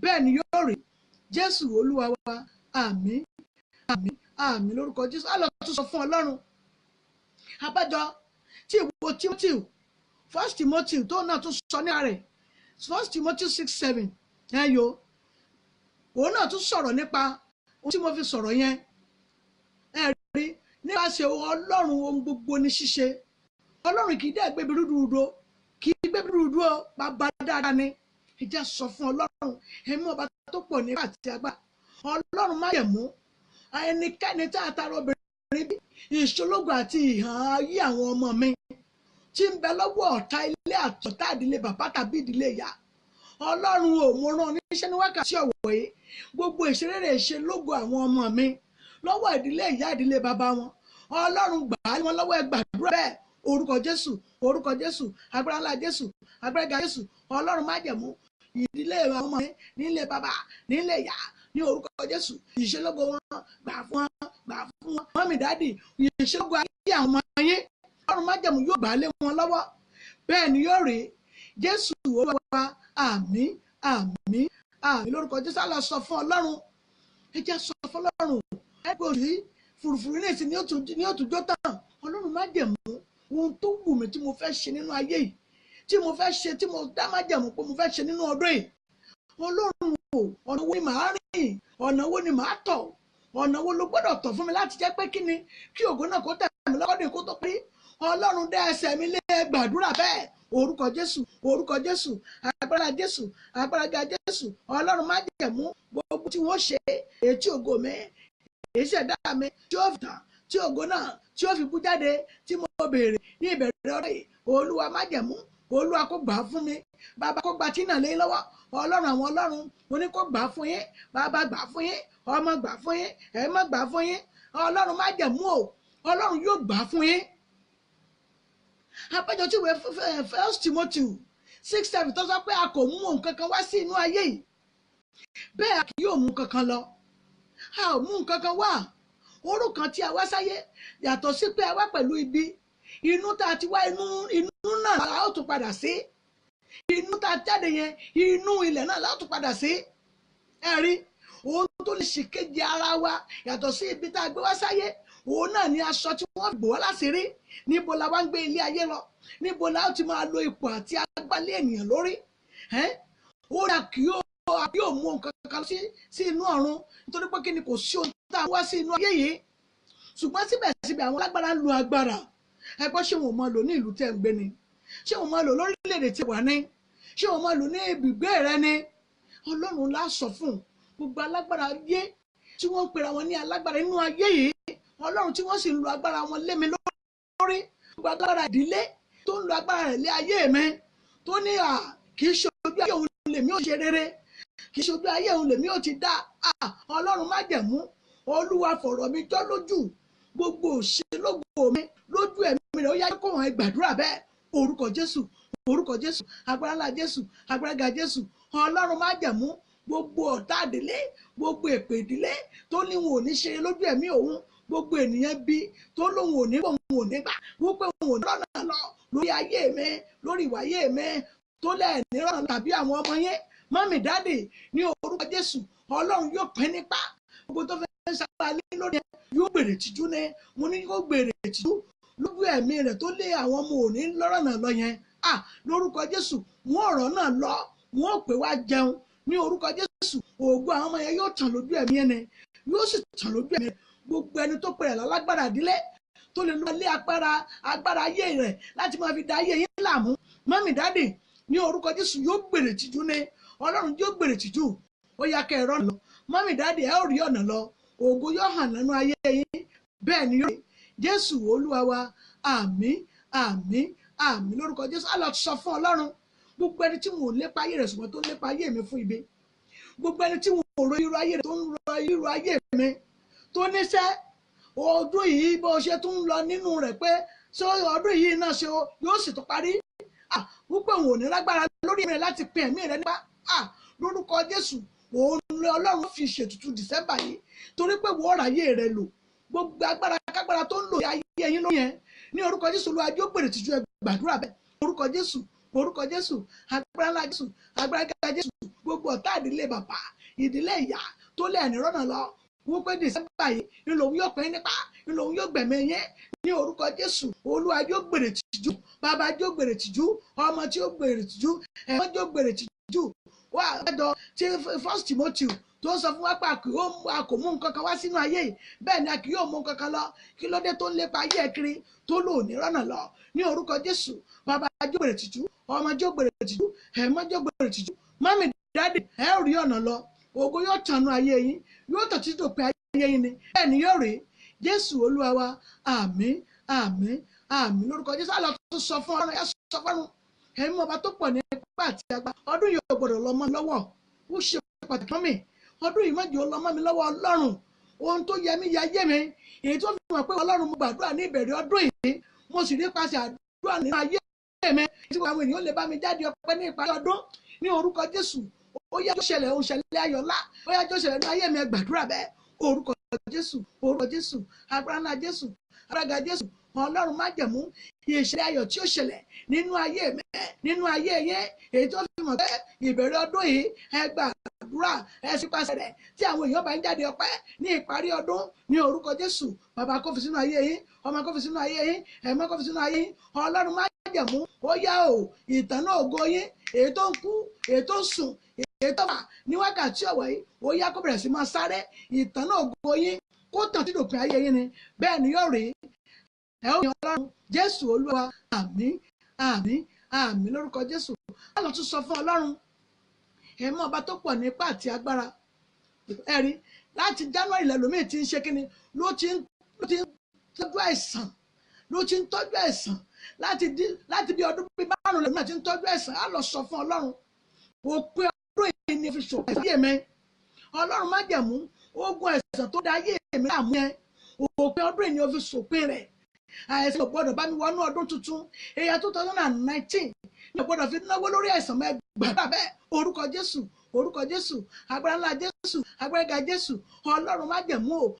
Bẹ́ẹ̀ ni yóò rí. Jésù Olúwa wa, àmín, àmín, àmín lórúkọ Jésù. Á lọ tún sọ fún Ọlọ́run. Abájọ tí ìwọ Timothy First Timothy tó náà tún sọ ní ààrẹ, First Timothy 6:7, ẹ yo, òun náà tún sọ̀rọ̀ nípa ohun tí mo fi sọ̀rọ̀ yẹn. Ẹ rí, nípasẹ̀ Ọlọ́run ohun gbogbo ní ṣíṣe. Ọlọ́run kì í dẹ́ gbébi rúdurùdu, kì í gbébi rúdurùdu o. Bàbá dáadáa ni. Ẹ jẹ́ sọ fún Ọlọ́run ẹ̀mí, ọba tó pọ̀ nípa àti agbára, Ọlọ́run májẹ̀mú, ẹnikẹ́ni tá a tara obìnrin bí, ìṣológo àti ìhàn ayé àwọn ọmọ mi tí ń bẹ lọ́wọ́ ọ̀tá ilé àtọ̀tá ìdílé bàbá tàbí ìdílé ìyá, Ọlọ́run ò, mo rán oníṣẹ́ ní wákàtí ọ̀wọ̀ yìí, gbogbo ìṣeré ìṣelógo àwọn ọmọ mi lọ́wọ́ ìdílé ìyá, ìdílé bàbá wọn, Ọlọ́run gbà á wọn lọ́wọ́. Ẹ gbàdúrà bẹ́ẹ̀. Orúkọ Jésù, orúkọ Jésù, agbára ńlá Jésù, agbára ga Jésù, Ọlọ́run májẹ̀mú, ìdílé àwọn ọmọ mi nílé bàbá, nílé ìyá, ní orúkọ Jésù, ìṣelógo wọn, gbà fún wọn, gbà fún wọn. Mummy, daddy, ìṣelógo ayé àwọn ọmọ yín, Ọlọ́run májẹ̀mú yóò gbà á lé wọn lọ́wọ́. Bẹ́ẹ̀ ni yóò rí. Jésù Olúwa wa, àmín, àmín, àmín lórúkọ Jésù. Á lọ sọ fún Ọlọ́run. Ẹ jẹ́ sọ fún Ọlọ́run. Ẹ pé òsì fùrùfùrù ní ìsìn ní òtún jó tán. Ọlọ́run májẹ̀mú, ohun tó wù mí tí mo fẹ́ ṣe nínú ayé yìí, tí mo fẹ́ ṣe, tí mo dá májẹ̀mú pé mo fẹ́ ṣe nínú ọdún yìí, Ọlọ́run o, ọ̀nà wo ni màá rìn? Ọ̀nà wo ni màá tọ̀? Ọ̀nà wo ló gbọ́dọ̀ tọ̀ fún mi láti jẹ́ pé kí ni kí ògo náà kó tẹ̀ mí lọ́dún kó tó parí? Ọlọ́run, dá ẹsẹ̀ mi lé. Gbàdúrà bẹ́ẹ̀. Orúkọ Jésù, orúkọ Jésù, agbára Jésù, agbára ga Jésù, Ọlọ́run májẹ̀mú, gbogbo tí wọ́n ṣe etí ògo mi, ìṣẹ̀dá mi tí ó fi tàn, tí ògo náà tí ó fi bú jáde tí mo béèrè ní ìbẹ̀rẹ̀ ọdún yìí, Olúwa májẹ̀mú, Olúwa kó gbà á fún mi. Bàbá kó gba tí náà lé lọ́wọ́. Ọlọ́run àwọn ọlọ́run, mo ní kó gbà á fún yín. Bàbá gbà á fún yín, ọmọ gbà á fún yín, ẹ̀mọ́ gbà á fún yín. Ọlọ́run májẹ̀mú o, Ọlọ́run yóò gbà á fún yín. Abájọ tí ìwé First Timothy 6:7 tó sọ pé a kò mú ohun kankan wá sí inú ayé yìí, bẹ́ẹ̀ a kì yóò mú kankan lọ. A ò mú nǹkan kan wá. Orúkọ tí a wá sáyé yàtọ̀ sí pé a wá pẹ̀lú ibi inú tá a ti wá, inú inú náà la ó tún padà sí. Inú tá a jáde yẹn, inú ilẹ̀ náà la ó tún padà sí. Ẹ rí ohun tó lè ṣìkejì ara wa yàtọ̀ sí ibi tá a gbé wá sáyé, òun náà ni aṣọ tí wọ́n bò wá láṣìírí. Níbo la wá ń gbé ilé ayé lọ? Níbo la ó ti máa lo ipò àti agbálẹ̀ ènìyàn lórí? Ó dà kí ó yóò mú nǹkan kan sí inú ọ̀run, nítorí pé kí ni? Kò sí ohun tá a wá sí inú ayé yìí. Ṣùgbọ́n síbẹ̀síbẹ̀, àwọn alágbára ń lo agbára. Ẹgbọ́n, ṣé wọn máa lò ní ìlú tẹ́ ń gbé ni? Ṣé wọn máa lò lórílẹ̀‐èdè tí wà ní? Ṣé wọn máa lò ní ibùgbé rẹ ni? Ọlọ́run la sọ fún. Gbogbo alágbára ayé tí wọ́n ń pera wọn ní alágbára inú ayé yìí, Ọlọ́run, tí wọ́n sì ń lo agbára wọn lé mi lórí, gbogbo agbára ìdílé tó ń lo agbára rẹ̀ lé ayé mi, tó ní à kì í ṣe ojú ayé òun lèmi ò ṣe rere, kì í ṣe ojú ayé òun lèmi ò ti dá, Ọlọ́run májẹ̀mú, Olúwa, fọ̀rọ̀ mi jọ́ lójú. Gbogbo òṣèlógo mi lójú ẹ̀mí rẹ̀, ó yá kó wọn. Gbàdúrà bẹ́ẹ̀. Orúkọ Jésù, orúkọ Jésù, agbára ńlá Jésù, agbára ga Jésù, Ọlọ́run májẹ̀mú, gbogbo ọ̀tá ìdílé, gbogbo èpè ìdílé tó ní wọn ò ní ṣe lójú ẹ̀mí òun, gbogbo ènìyàn bí tó lóun ò ní òun ò ní gbà wípé òun ò ní rọ̀nà lọ lórí ayé mi, lórí ìwà ayé mi, tó lẹ́ẹ̀ ní rọ̀nà tàbí àwọn ọmọ yẹn, mummy, daddy, ní orúkọ Jésù, Ọlọ́run yóò pín nípa. Gbogbo tó fẹ́ sábà lé lórí ẹ yóò gbèrè tìjú ní. Mo ní yóò gbèrè tìjú lójú ẹ̀mí rẹ̀ tó lé àwọn ọmọ òní lọ́rọ̀nà lọ yẹn. À, lórúkọ Jésù, wọn ọ̀rọ̀ náà lọ, wọn ò pè wá jẹun ní orúkọ Jésù. Ògo àwọn ọmọ yẹn yóò tàn lójú ẹ̀mí ẹni, yóò sì tàn lójú ẹ̀mí rẹ̀. Gbogbo ẹni tó pèrè lálágbára ìdílé tó lè lọ lé agbára agbára ayé rẹ̀ láti máa fi da ayé yín láàmú, mummy, daddy, ní orúkọ Jésù, yóò gbèrè tìjú ní. Ọlọ́run yóò gbèrè tìjú. Ó yá, kẹ́ ẹ rọ́nà lọ. Mummy, daddy, ẹ ó rí ọ̀nà lọ. Ògo yóò hàn nínú ayé yín. Bẹ́ẹ̀ ni yóò rí. Jésù Olúwa wa, àmín, àmín, àmín lórúkọ Jésù. Á lọ sọ fún Ọlọ́run. Gbogbo ẹni tí wọn ò lépa ayé rẹ̀ ṣùgbọ́n tó ń lépa ayé mi fún ibi, gbogbo ẹni tí wọn ò ro irú ayé rẹ̀ tó ń ro irú ayé mi, tó níṣẹ́ ọdún yìí bó ṣe tún ń lọ nínú rẹ̀ pé ṣé ọdún yìí náà ṣe yóò sì tún parí, wípé òun ò ní lágbára lórí rẹ̀ láti pin ẹ̀mí rẹ̀ nípa, lórúkọ Jésù, òun ni Ọlọ́run fi ṣètùtù December yìí, torí pé wọ́n ráyè rẹ̀ lò. Gbogbo agbára kágbára tó ń lò ayé yín lórí yẹn, ní orúkọ Jésù, Olúwa yóò gbèrè tìjú. Ẹ gbàdúrà bẹ́ẹ̀. Orúkọ Jésù, orúkọ Jésù, agbára ńlá Jésù, agbára gíga Jésù, gbogbo ọ̀tá ìdílé bàbá, ìdílé ìyá tó lé ẹ̀ní rọ́nà lọ. Wípé December yìí ń lòun yóò pín nípa, ń lòun yóò gbẹ̀mí yẹn ní orúkọ Jésù. Olúwa yóò gbèrè tìjú, bàbá yóò gbèrè tìjú, ọmọ tí yóò gbèrè tìjú, ẹ̀mọ́ yóò gbèrè tìjú. Wà á tí First Timothy tó sọ fún wa pé a kò mú nǹkan kan wá sínú ayé yìí, bẹ́ẹ̀ ni a kì yóò mú nǹkan kan lọ. Kí ló dé tó ń lépa ayé ẹ̀ kiri tó lò ní rọ́nà lọ? Ní orúkọ Jésù, bàbá yóò gbèrè tìjú, ọmọ yóò gbèrè tìjú, ẹ̀mọ́ yóò gbèrè tìjú. Mọ́mì, daddy, ẹ ó rí ọ̀nà lọ. Ògo yóò tànú ayé yín, yóò tàn títí dòpin ayé yín ni. Bẹ́ẹ̀ ni yóò rí. Jésù Olúwa wa, àmín, àmín, àmín lórúkọ Jésù. Àlọ́ tó sọ fún ọ̀run, ẹ sọ fún ẹ̀mí ọba tó pọ̀ ní ipá àti agbá. Ọdún yìí ò gbọdọ̀ lọ mọ́ mi lọ́wọ́. Ó ṣe pàtàkì mọ́ mi. Ọdún yìí má jẹ́ ó lọ mọ́ mi lọ́wọ́. Ọlọ́run, ohun tó yẹ mí yẹ ayé mi, èyí tó fi mọ̀ pé Ọlọ́run, mo gbàdúrà ní ìbẹ̀rẹ̀ ọdún yìí, mo sì rí pàṣẹ àdúrà nínú ayé mi tí àwọn ènìyàn lè bá mi jáde ọpẹ́ ní ìparí ọdún. Ní orúkọ Jésù, ó yá, jó ṣẹlẹ̀, òun ṣẹlẹ̀ ayọ̀ ńlá, ó yá, jó ṣẹlẹ̀ ní ayé mi. Ẹ gbàdúrà bẹ́ẹ̀. Orúkọ Jésù, orúkọ Jésù, agbára ńlá Jésù, agbára Jésù, Ọlọ́run májẹ̀mú, ìṣẹ̀lẹ̀ ayọ̀ tí ó ṣẹlẹ̀ nínú ayé mi, nínú ayé yẹn, èyí tó fi mọ̀ pé ìbẹ̀rẹ̀ ọdún yìí, ẹ gbàdúrà, ẹ sì pàṣẹ rẹ̀ tí àwọn èèyàn bá ń jáde ọpẹ́ ní ìparí ọdún. Ní orúkọ Jésù, bàbá kó fi sínú ayé yín, ọmọ kó fi sínú ayé yín, ẹ̀mọ́ kó fi sínú ayé yín. Ọlọ́run májẹ̀mú, ó yá o, ìtànná ògo yín, èyí tó ń kú, èyí tó ń sùn, èyí tó wà ní wákàtí ọ̀wọ̀ yìí, ó yá, kó bẹ̀rẹ̀ sí máa sáré. Ìtànná ògo yín kó tàn tí dòpin ayé yín ni. Bẹ́ẹ̀ ni yóò rí. Ẹ ó yan Ọlọ́run. Jésù Olúwa, àmín, àmín, àmín lórúkọ Jésù. Á lọ tún sọ fún Ọlọ́run, ẹ̀mọ́ ọba tó pọ̀ nípa àti agbára. Ẹ̀rí láti January lẹ́lòmíì tí ń ṣe kíni, ló ti ń tọ́jú àìsàn, ló ti ń tọ́jú àìsàn láti bí ọdún bíi 5 lẹ́lòmíì ti ń tọ́jú àìsàn. Á lọ sọ fún Ọlọ́run, òpin ọdún yìí ni fi ṣòfò ayé mi. Ọlọ́run májẹ̀mú, ogun àìsàn tó da ayé mi láàmú yẹn, òpin ọdún yìí ni ó fi ṣòpin rẹ̀. Àìsàn ò gbọ́dọ̀ bá mi wọnú ọdún tuntun. Èyà 2019 ní ò gbọ́dọ̀ fi náwó lórí àìsàn mọ́. Ẹgbàá bẹ́ẹ̀. Orúkọ Jésù, orúkọ Jésù, agbára ńlá Jésù, agbára ga Jésù, Ọlọ́run májẹ̀mú o,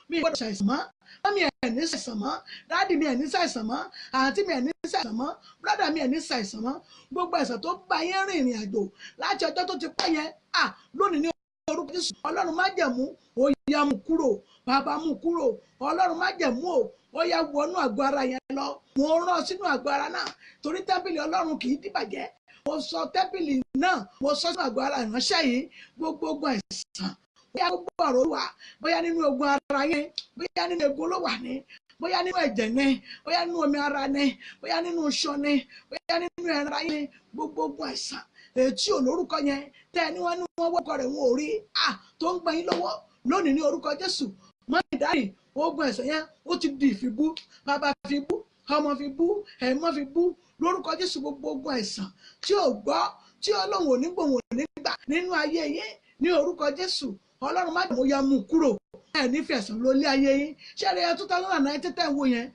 mi ò gbọ́dọ̀ ṣàìsàn mọ́. Mummy ẹ̀ ní ṣàìsàn mọ́, daddy mi ẹ̀ ní ṣàìsàn mọ́, àǹtí mi ẹ̀ ní ṣàìsàn mọ́, brother mi ẹ̀ ní ṣàìsàn mọ́. Gbogbo àìsàn tó bá yẹn rìn ìrìn àjò láti ọjọ́ tó ti pẹ́ yẹn, à lónìí, ní orúkọ Jésù, Ọlọ́run májẹ̀mú, ó yá, mú kúrò. Bàbá, mú kúrò. Ọlọ́run májẹ̀mú o, ó yá, wọnú àgọ́ ara yẹn lọ. Mo rán sínú àgọ́ ara náà torí tẹ́ḿpìlì Ọlọ́run kì í dìbàjẹ́. Mo sọ tẹ́ḿpìlì náà, mo sọ sínú àgọ́ ara ìránṣẹ́ yìí. Gbogbo ogun àìsàn, bóyá gbogbo ọ̀rọ̀ wà, bóyá nínú ogun ara yẹn, bóyá nínú egun ló wà ní, bóyá nínú ẹ̀jẹ̀ ní, bóyá nínú omi ara ní, bóyá nínú iṣan ní, bóyá nínú ẹran yẹn, gbogbo ogun àìsàn ètí olórúkọ yẹn tẹ́ ẹ ní wọ́n ní wọ́n wọ́kọ rẹ̀ wọn ò rí à tó ń gbẹ̀yìn lọ́wọ́ lónìí, ní orúkọ Jésù, mummy, daddy, ogun ẹ̀sẹ̀ yẹn ó ti di ìfibú. Bàbá fi bú, ọmọ fi bú, ẹ̀mọ́ fi bú lórúkọ Jésù. Gbogbo ogun àìsàn tí ò gbọ́, tí Ọlọ́run ò ní gbòhùn ò ní gbà nínú ayé yín, ní orúkọ Jésù, Ọlọ́run má dùn ya mú kúrò. Ẹ ní fẹ̀sùn lólé ayé yín. Ṣé ẹ 2019 tẹ̀ ń wò yẹn,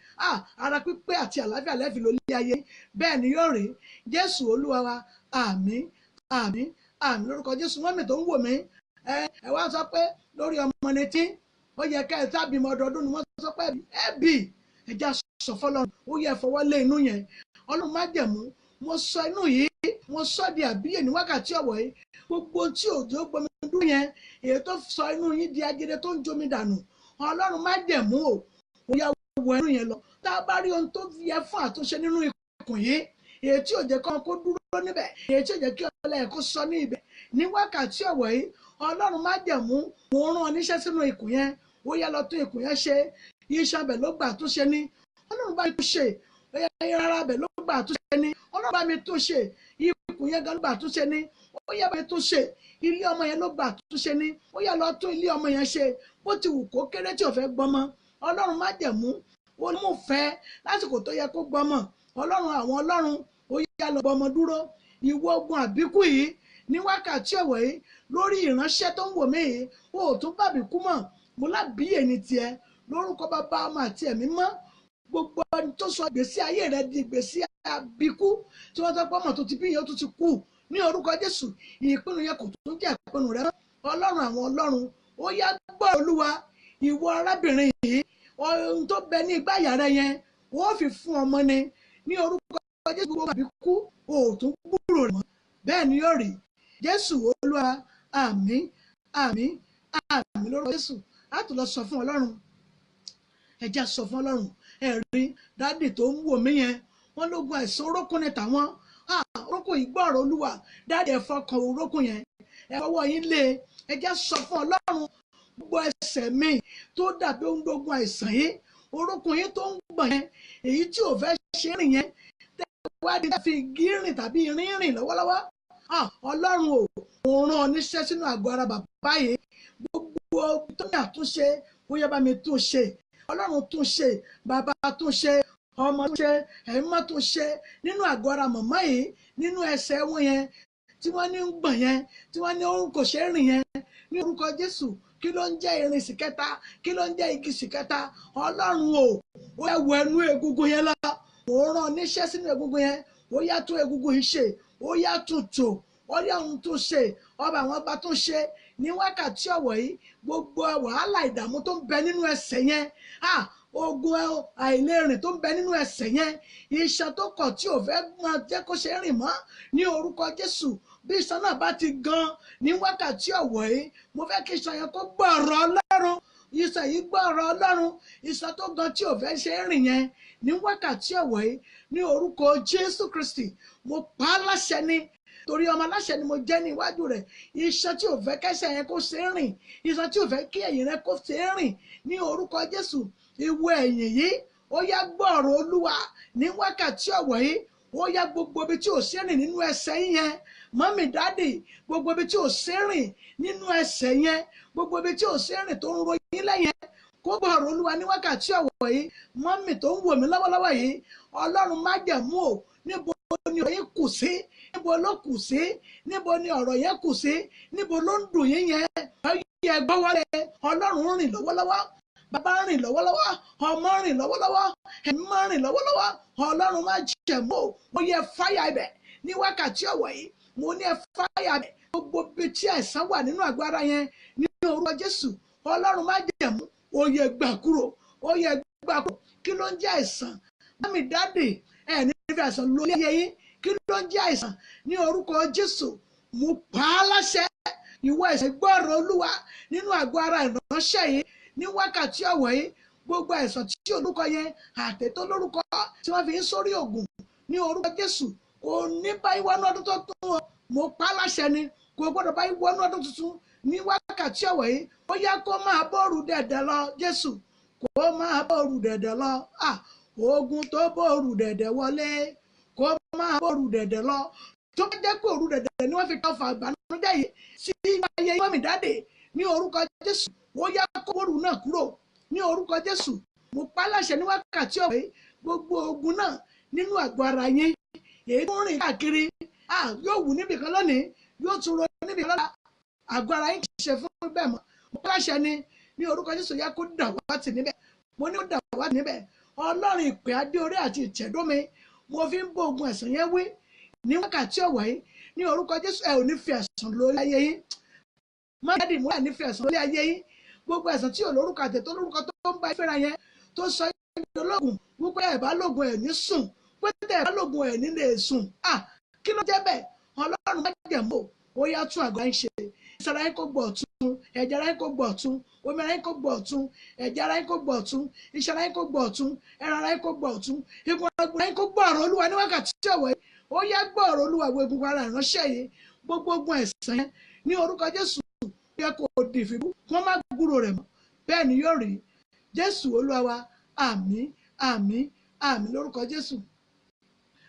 ara pípé àti àlàáfíà lẹ́fì lólé ayé yín. Bẹ́ẹ̀ ni yóò rí. Jésù Olúwa wa, àmín, àmín, àmín lórúkọ Jésù. Mummy tó ń wò mí, ẹ wá sọ pé lórí ọmọ netí ó yẹ ká ẹ sábìmọ ọdọọdún ni wọ́n sọ pé ẹ bì. Ẹ já sọ fọlọ́run, ó yẹ fọwọ́ lé inú yẹn. Ọlọ́run májẹ̀mú, mo sọ inú yìí, mo sọ di àbíyè ní wákàtí ọ̀wọ̀ yìí. Gbogbo tí òjò gbomi dúró yẹn, èyí tó sọ inú yín di agede tó ń jomi dànù, Ọlọ́run májẹ̀mú o, ó yá, wọ inú yẹn lọ. Tá a bá rí ohun tó yẹ fún àtúnṣe nínú ikùn yìí, èyí tí ò jẹ́ kó dúró níbẹ̀, èyí tí ò jẹ́ kí ọlẹ́ kó sọ ní ibẹ̀, ní wákàtí ọ̀wọ̀ yìí, Ọlọ́run májẹ̀mú, mo rán ọ níṣẹ́ sínú ikùn yẹn. Ó yá, lọ tún ikùn yẹn ṣe. Iṣan bẹ̀ ló gbà túnṣe ní, Ọlọ́run bá mi tún ṣe. Rárá, bẹ̀ ló gbà túnṣe ní, Ọlọ́run bá mi tún ṣe. Ikùn yẹn gan ló gbà túnṣe ní, ó yá, bá mi tún ṣe. Ilé ọmọ yẹn ló gbà túnṣe ní, ó yá, lọ tún ilé ọmọ yẹn ṣe. Bó ti wù kó kéré tí ò fẹ́ gbọmọ, Ọlọ́run májẹ̀mú, ó mú fẹ́ lásìkò tó yẹ kó gbọmọ. Ọlọ́run àwọn ọlọ́run, ó yá, lọ gbọmọ dúró. Ìwọ ogun àbíkú yìí, ní wákàtí ọ̀wọ̀ yìí, lórí ìránṣẹ́ tó ń wò mí yìí, ó tún bàbí kú mọ̀. Mo lábíyè ní tiẹ̀ lórúkọ Bàbá, Ọmọ àti Ẹ̀mí mọ́. Gbogbo ẹni tó sọ ìgbésí ayé rẹ di ìgbésí àbíkú, tí wọ́n sọ pé ọmọ tó ti bí yẹn ó tún ti kú, ní orúkọ Jésù, ìpinnu yẹn kò tún jẹ́ ìpinnu rẹ mọ́. Ọlọ́run àwọn ọlọ́run, ó yá, gbọ́ Olúwa. Ìwọ arábìnrin yìí, ohun tó bẹ ní ìgbáyà rẹ yẹn, ó fi fún ọmọ ni. Ní orúkọ Jésù, gbogbo àbíkú, ò tún gbúrò rẹ mọ́. Bẹ́ẹ̀ ni yóò rí. Jésù Olúwa, àmín, àmín, àmín lórúkọ Jésù. Á tún lọ sọ fún Ọlọ́run. Ẹ jẹ́ sọ fún Ọlọ́run. Ẹ̀rí daddy tó ń wò mí yẹn, wọ́n lógun àìsàn orókùn ní tàwọn. Orókùn yìí, gbọ́ ọ̀rọ̀ Olúwa. Daddy, ẹ fọkàn orókùn yẹn, ẹ fọwọ́ yín lé. Ẹ jẹ́ sọ fún Ọlọ́run, gbogbo ẹsẹ̀ mi tó dàbí ohun gbogbo àìsàn yìí, orókùn yín tó ń gbọ̀n yẹn, èyí tí ò fẹ́ ṣe rìn yẹn, wádìí fi igi rìn tàbí irin rìn lọ́wọ́lọ́wọ́. Ọlọ́run ò, òun rán ọ níṣẹ́ sínú àgọ́ ara bàbá yìí. Gbogbo tó ní àtúnṣe, ó yẹ bá mi tún ṣe. Ọlọ́run, tún ṣe. Bàbá, tún ṣe. Ọmọ, tún ṣe. Ẹ̀mí, tún ṣe nínú àgọ́ ara màmá yìí, nínú ẹsẹ̀ wọn yẹn tí wọ́n ní ń gbọ̀n yẹn, tí wọ́n ní kò ṣe é rìn yẹn, ní orúkọ Jésù. Kí ló ń jẹ́ irin sìkẹta? Kí ló ń jẹ́ igi sìkẹta? Ọlọ́run o, ó yẹ wọ ẹnu egungun yẹn lọ. Ó rán níṣẹ́ sínú egungun yẹn. Ó yá, tún egungun yìí ṣe. Ó yá, tún tò. Ó yá, ohun tó ṣe. Ọba àwọn ọba, tó ṣe ní wákàtí ọ̀wọ̀ yìí. Gbogbo wàhálà, ìdààmú tó ń bẹ nínú ẹsẹ̀ yẹn, ogun àìlérìn tó ń bẹ nínú ẹsẹ̀ yẹn, iṣan tó kọ̀ tí ò fẹ́ máa jẹ́ kó ṣe rìn mọ́, ní orúkọ Jésù, bí iṣan náà bá ti gan ní wákàtí ọ̀wọ̀ yìí, mo fẹ́ kí iṣan yẹn kó gbọ́ ọ̀rọ̀ Ọlọ́run. Iṣan yìí, gbọ́ ọ̀rọ̀ Ọlọ́run. Iṣan tó gan tí ò fẹ́ ṣe rìn yẹn, ní wákàtí ọ̀wọ̀ yìí, ní orúkọ Jésù Kristi, mo pa á láṣẹ ni, torí ọmọ aláṣẹ ni mo jẹ́ ní iwájú rẹ̀. Iṣan tí ò fẹ́ kẹ́sẹ̀ yẹn kó ṣe é rìn, iṣan tí ò fẹ́ kí ẹ̀yìn rẹ kó ṣe é rìn, ní orúkọ Jésù, ìwọ ẹ̀yìn yìí, ó yá, gbọ́ ọ̀rọ̀ Olúwa ní wákàtí ọ̀wọ̀ yìí. Ó yá, gbogbo ibi tí ò ṣe rìn nínú ẹsẹ̀ yín yẹn, mummy, daddy, gbogbo ibi tí ò ṣe rìn nínú ẹsẹ̀ yẹn, gbogbo ibi tí ò ṣe rìn tó ń ro yín lẹ́yìn, kó gbọ́ ọ̀rọ̀ Olúwa ní wákàtí ọ̀wọ̀ yìí. Mummy tó ń wò mí lọ́wọ́lọ́wọ́ yìí, Ọlọ́run májẹ̀mú o, níbo ni ọ̀rọ̀ yín kù sí? Níbo ló kù sí? Níbo ni ọ̀rọ̀ yẹn kù sí? Níbo ló ń dùn yín yẹn? Ọyẹ gbọ́wọ́lé. Ọlọ́run rìn lọ́wọ́lọ́wọ́. Bàbá rìn lọ́wọ́lọ́wọ́. Ọmọ rìn lọ́wọ́lọ́wọ́. Ẹ̀mí máa rìn lọ́wọ́lọ́wọ́. Ọlọ́run májẹ̀mú o, ó yẹ fáyà ibẹ̀ ní wákàtí ọ̀wọ̀ yìí. Mo ní ẹ fáyà ibẹ̀. Gbogbo ibi tí àìsàn wà nínú àgọ́ ara yẹn, ní orúkọ Jésù, Ọlọ́run májẹ̀mú, ó yẹ gbà kúrò, ó yẹ gbà kúrò. Kí ló ń jẹ́ àìsàn? Mummy, daddy, ẹ̀ ní fi àìsàn lórí ayé yín. Kí ló ń jẹ́ àìsàn? Ní orúkọ Jésù, mo pa á láṣẹ, ìwọ ẹ̀ṣẹ̀, gbọ́rọ̀ Olúwa nínú àgọ́ ara ìránṣẹ́ yìí ní wákàtí ọ̀wọ̀ yìí. Gbogbo àìsàn tí olórúkọ yẹn àtẹ̀tọ́ lórúkọ tí wọ́n fi ń sórí ògùn, ní orúkọ Jésù, kò ní báyìí wọnú ọdún tó tún o. Mo pa á láṣẹ ni, kò gbọ́dọ̀ báyìí wọnú ọdún tuntun ní wákàtí ọ̀wọ̀ yìí. Ó yá, kó máa bọ́ọ̀rù dẹ̀dẹ̀ lọ. Jésù, kó máa bọ́ọ̀rù dẹ̀dẹ̀ lọ. Ogun tó bọ́ọ̀rù dẹ̀dẹ̀ wọlé, kó máa bọ́ọ̀rù dẹ̀dẹ̀ lọ. Tó bá jẹ́ pé òru dẹ̀dẹ̀ ni wọ́n fi tọ́ fà ìbànújẹ́ yìí sí ayé mummy, daddy, ní orúkọ Jésù, ó yá, kó bọ́ọ̀rù náà kúrò ní orúkọ Jésù. Mo pa á láṣẹ ní wákàtí ọ̀wọ̀ yìí, gbogbo ogun náà nínú àgọ́ ara yín, èyí tó ń rìn káàkiri, yóò wù níbìkan lónìí, yóò tún ro níbìkan lọ́la, àgọ́ ara yín kì í ṣe fún bẹ́ẹ̀ mọ́. Mo pa á láṣẹ ni ní orúkọ Jésù, yá kó dàwátì níbẹ̀. Mo ní kó dàwátì níbẹ̀. Ọlọ́run ìpè adé orí àti ìtẹ̀dómi, mo fi ń bó ogun ẹ̀sán yẹn wí ní wákàtí ọ̀wọ̀ yìí ní orúkọ Jésù. Ẹ ò ní fi ẹ̀sán lórí ayé yín. Má daddy, mo wà ní fi ẹ̀sán lórí ayé yín. Gbogbo ẹ̀sán tí ò lórúkọ àtẹ̀tọ́ lórúkọ tó ń bá ìfẹ́ra yẹn, tó sọ yín lóògùn wípé ẹ̀ bá lóògùn ẹ̀ ní sùn, pé tẹ̀ ẹ̀ bá lóògùn ẹ̀ ní lè sùn, kí ló jẹ́ bẹ́ẹ̀? Ọlọ́run májẹ̀mú, ó yá, tún àgọ́ yín ṣe. Ìsara yín kó gbọ́ ọ̀tún, ẹ̀jẹ̀ ara yín kó gbọ́ ọ̀tún, omi ara yín kó gbọ́ ọ̀tún, ẹ̀jẹ̀ ara yín kó gbọ́ ọ̀tún, iṣan ara yín kó gbọ́ ọ̀tún, ẹran ara yín kó gbọ́ ọ̀tún, egungun ara yín kó gbọ́ ọ̀rọ̀ Olúwa ní wákàtí ọ̀wọ̀ yìí. Ó yá, gbọ́ ọ̀rọ̀ Olúwa, wo egungun ara ìránṣẹ́ yìí. Gbogbo ogun ẹ̀sán yẹn, ní orúkọ Jésù, yẹ kó di ìfibú, kó má gbúrò rẹ̀ mọ́. Bẹ́ẹ̀ ni yóò rí. Jésù Olúwa wa. Àmín, àmín, àmín lórúkọ Jésù.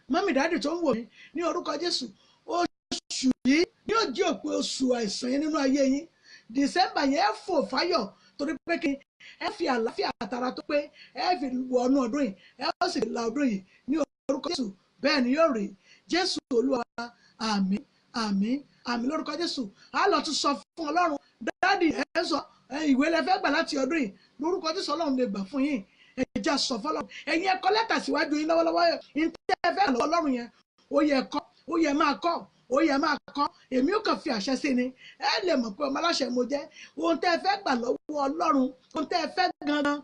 Mummy, daddy tó ń wò mí, ní orúkọ Jésù, oṣù yìí yóò jẹ́ òpin oṣù àìsàn yẹn nínú ayé yín. December yẹn, ẹ fò fáyọ̀, torí pé kí ẹ fi àlàáfíà àtàrà tó pé ẹ fi wọnú ọdún yìí, ẹ ó sì la ọdún yìí ní orúkọ Jésù. Bẹ́ẹ̀ ni yóò rí. Jésù Olúwa. Àmín, àmín, àmín lórúkọ Jésù. Á lọ tún sọ fún Ọlọ́run. Daddy, ẹ sọ ìwé lẹ fẹ́ gbà láti ọdún yìí. Lórúkọ Jésù, Ọlọ́run lè gbà fún yín. Ẹ já sọ fọlọ́run. Ẹ̀yin ẹ kọ lẹ́tà síwájú yín lọ́wọ́lọ́wọ́ yìí tẹ́ ẹ fẹ́ lọ́wọ́ Ọlọ́run yẹn. Ó yẹ kọ́, ó yẹ máa kọ́, ó yẹ máa kọ́. Èmi ò kàn fi àṣẹ sí ni, ẹ lè mọ̀ pé ọmọ aláṣẹ mo jẹ́. Ohun tẹ́ ẹ fẹ́ gbà lọ́wọ́ Ọlọ́run, ohun tẹ́ ẹ fẹ́ gangan,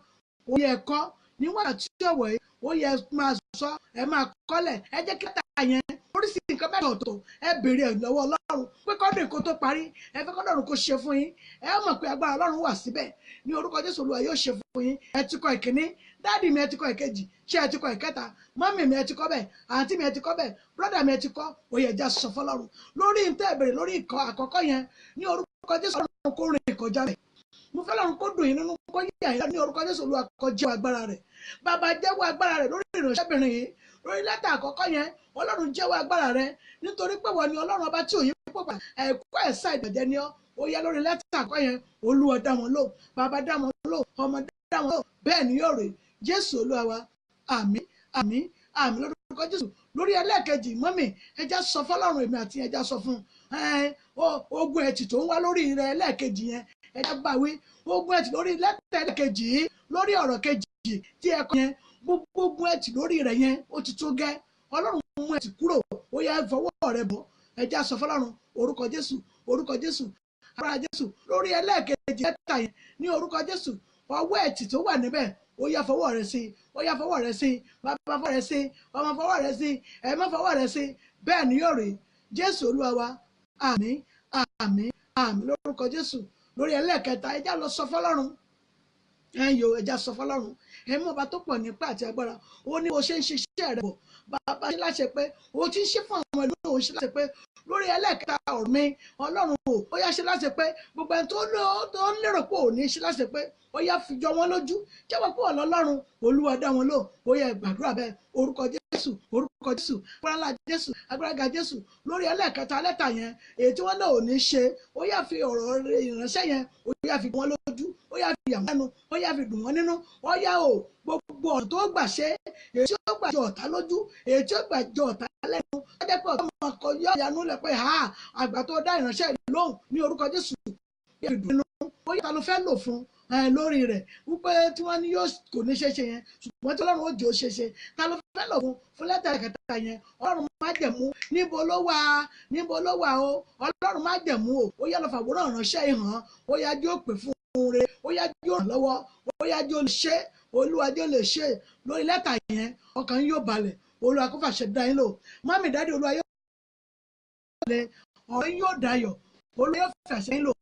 ó yẹ kọ́ ní wákàtí ọ̀wọ̀ yìí. Ó yẹ máa sọ, ẹ máa kọ́lẹ̀. Ẹ jẹ́ kí lẹ́tà yẹn Oríṣi nǹkan mẹ́ta ọ̀tọ̀ ẹ béèrè ẹ̀ lọ́wọ́ Ọlọ́run pé kọ́dún kó tó parí, ẹ fẹ́ kọ́dún kó ṣe fún yín. Ẹ mọ̀ pé agbára Ọlọ́run wà síbẹ̀. Ní orúkọ Jésù, Olúwa yóò ṣe fún yín. Ẹ ti kọ ìkíní, daddy mi, ẹ ti kọ ìkejì, ṣé ẹ ti kọ ìkẹta? Mummy mi, ẹ ti kọ bẹ́ẹ̀? Àǹtí mi, ẹ ti kọ bẹ́ẹ̀? Brother mi, ẹ ti kọ? Ó yá, ẹ já sọ fọlọ́run lórí ntẹ́ ìbéèrè lórí ìkọ àkọ́kọ́ yẹn. Ní orúkọ Jésù, Ọlọ́run kó rìn kọjá rẹ̀. Mo fẹ́ lọ́run kó dùn yín nínú, kó yà yín. Ní orúkọ Jésù, Olúwa kó jẹ́wọ́ agbára rẹ̀. Bàbá, jẹ́wọ́ agbára rẹ̀ lórí ìránṣẹ́bìnrin yìí, lórí lẹ́tà àkọ́kọ́ yẹn. Ọlọ́run, jẹ́wọ́ agbára rẹ̀, nítorí pé wọ́n ni Ọlọ́run ọba tí ò yí pòpà ẹ̀kọ́ ẹ̀sà ìbàjẹ́ ni ọ́. Ó yá, lórí lẹ́tà àkọ́kọ́ yẹn, Olúwa dá wọn lò, Bàbá dá wọn lò, ọmọ dá wọn lò. Bẹ́ẹ̀ ni yóò rí. Jésù Olúwa wa, àmín, àmín, àmín lórúkọ Jésù. Lórí ẹlẹ́ẹ̀kejì, mummy, ẹ já sọ fọlọ́run, èmi àti ẹ já sọ fún ogun ẹ̀tì tó ń wá lórí rẹ ẹlẹ́ẹ̀kejì yẹn, ẹ já bá wí. Ogun ẹ̀tì lórí lẹ́tà ẹlẹ́ẹ̀kejì yìí, lórí ọ̀rọ̀ kejì tí ẹ kọ yẹn, gbogbo ogun ẹ̀tì lórí rẹ yẹn, ó ti tó gẹ́. Ọlọ́run mú ẹ̀tì kúrò. Ó yá, fọwọ́ rẹ bọ̀. Ẹ já sọ fọlọ́run. Orúkọ Jésù, orúkọ Jésù, agbára Jésù, lórí ẹlẹ́ẹ̀kejì lẹ́tà yẹn, ní orúkọ Jésù, ọwọ́ ẹ̀tì tó wà níbẹ̀, ó yá, fọwọ́ rẹ sí. Ó yá, fọwọ́ rẹ sí. Bàbá, fọwọ́ rẹ sí. Ọmọ, fọwọ́ rẹ sí. Ẹ̀mọ́, fọwọ́ rẹ sí. Bẹ́ẹ̀ ni yóò rí. Jésù Olúwa wa, àmín, àmín, àmín lórúkọ Jésù. Lórí ẹlẹ́ẹ̀kẹta, ẹ já lọ sọ fọlọ́run. Ẹ̀yin o, ẹ já sọ fọlọ́run. Ẹ̀mú ọba tó pọ̀ nípa àti agbára, ó ní o ṣe ń ṣiṣẹ́ rẹ̀ bọ̀. Bàbá, ṣe láṣẹ pé o ti ń ṣe fún àwọn ìlú òun, ṣe láṣẹ pé lórí ẹlẹ́ẹ̀kẹta ọ̀rọ̀ mi. Ọlọ́run o, ó yá, ṣe láṣẹ pé gbogbo ẹni tó ń lérò pé òní, ṣe láṣẹ pé ó yá, fi jọ wọn lójú, jẹ́wọ́ pé ọlọ́run Olúwa dá wọn lò. Ó yá, gbàdúrà bẹ́ẹ̀. Orúkọ Jésù, orúkọ Jésù, agbára Jésù, agbára Jésù, lórí ẹlẹ́ẹ̀kẹta lẹ́tà yẹn, èyí tí wọ́n náà ò ní ṣe, ó yá, fi ọ̀rọ̀ ìránṣẹ́ yẹn, ó yá, fi wọn lójú, ó yá, fi yà wọ́n lẹ́nu, ó yá, fi dùn wọ́n nínú. Ó yá o, gbogbo ọ̀nà tó gbà ṣe, èyí tí ó gbà jọ ọ̀tá lójú, èyí tí ó gbà jọ ọ̀tá lẹ́nu, ó jẹ́ pé ọ̀tá máa kọ yọ ìyanu lẹ̀ pé ha, àgbà tó dá ìránṣẹ́ lóhùn. Ní orúkọ Jésù, fi dùn nínú. Ó yá, ta ló fẹ́ lò fún lórí rẹ̀ wípé tí wọ́n ní yóò kò ní ṣe ṣe yẹn, ṣùgbọ́n tí Ọlọ́run ó jẹ́ ó ṣe ṣe? Ta ló fẹ́ lò fún lẹ́tà kẹta yẹn? Ọlọ́run májẹ̀mú, níbo ló wà? Níbo ló wà o? Ọlọ́run májẹ̀mú o, ó yá, lọ fàwòrán ìránṣẹ́ ìhàn. Ó yá, jó pè fún un re. Ó yá, jó ràn lọ́wọ́. Ó yá, jó lè ṣe. Olúwa, jó lè ṣe lórí lẹ́tà yẹn. Ọkàn yóò balẹ̀. Olúwa kó fàṣẹ dá yín lò. Mummy, daddy, Olúwa yóò lè ọ̀rọ̀ yóò dayọ̀. Olúwa yóò fàṣẹ yín lò.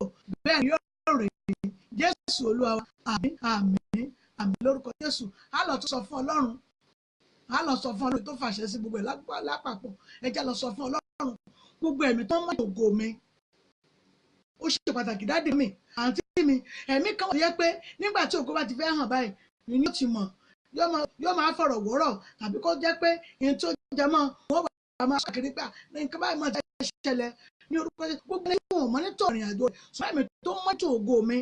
Bẹ́ẹ̀ ni yóò rè é. Jésù Olúwa wa, àmín, àmín, àmín lórúkọ Jésù. Á lọ tún sọ fún Ọlọ́run, á lọ sọ fún Ọlọ́run tó fàṣẹ sí gbogbo ẹ̀ lápapọ̀. Ẹ jẹ́ lọ sọ fún Ọlọ́run. Gbogbo ẹ̀mí tó ń mọ̀ ògo mi, ó ṣe pàtàkì. Daddy mi, àǹtí mi, ẹ̀mí kan wà tó yẹ pé nígbà tí ògo bá ti fẹ́ hàn báyìí ni yóò ti mọ̀, yóò máa fọ̀rọ̀ wọ́rọ̀, tàbí kó jẹ́ pé ìyẹn tó jẹ mọ́ wọ́n wà máa kiri pé nǹkan báyìí máa ṣẹlẹ̀. Ní orúkọ Jésù, gbogbo ẹni tí wọ́n monitor ìrìn àjò rẹ̀, sọ ẹ̀mí tó monitor ògo mi,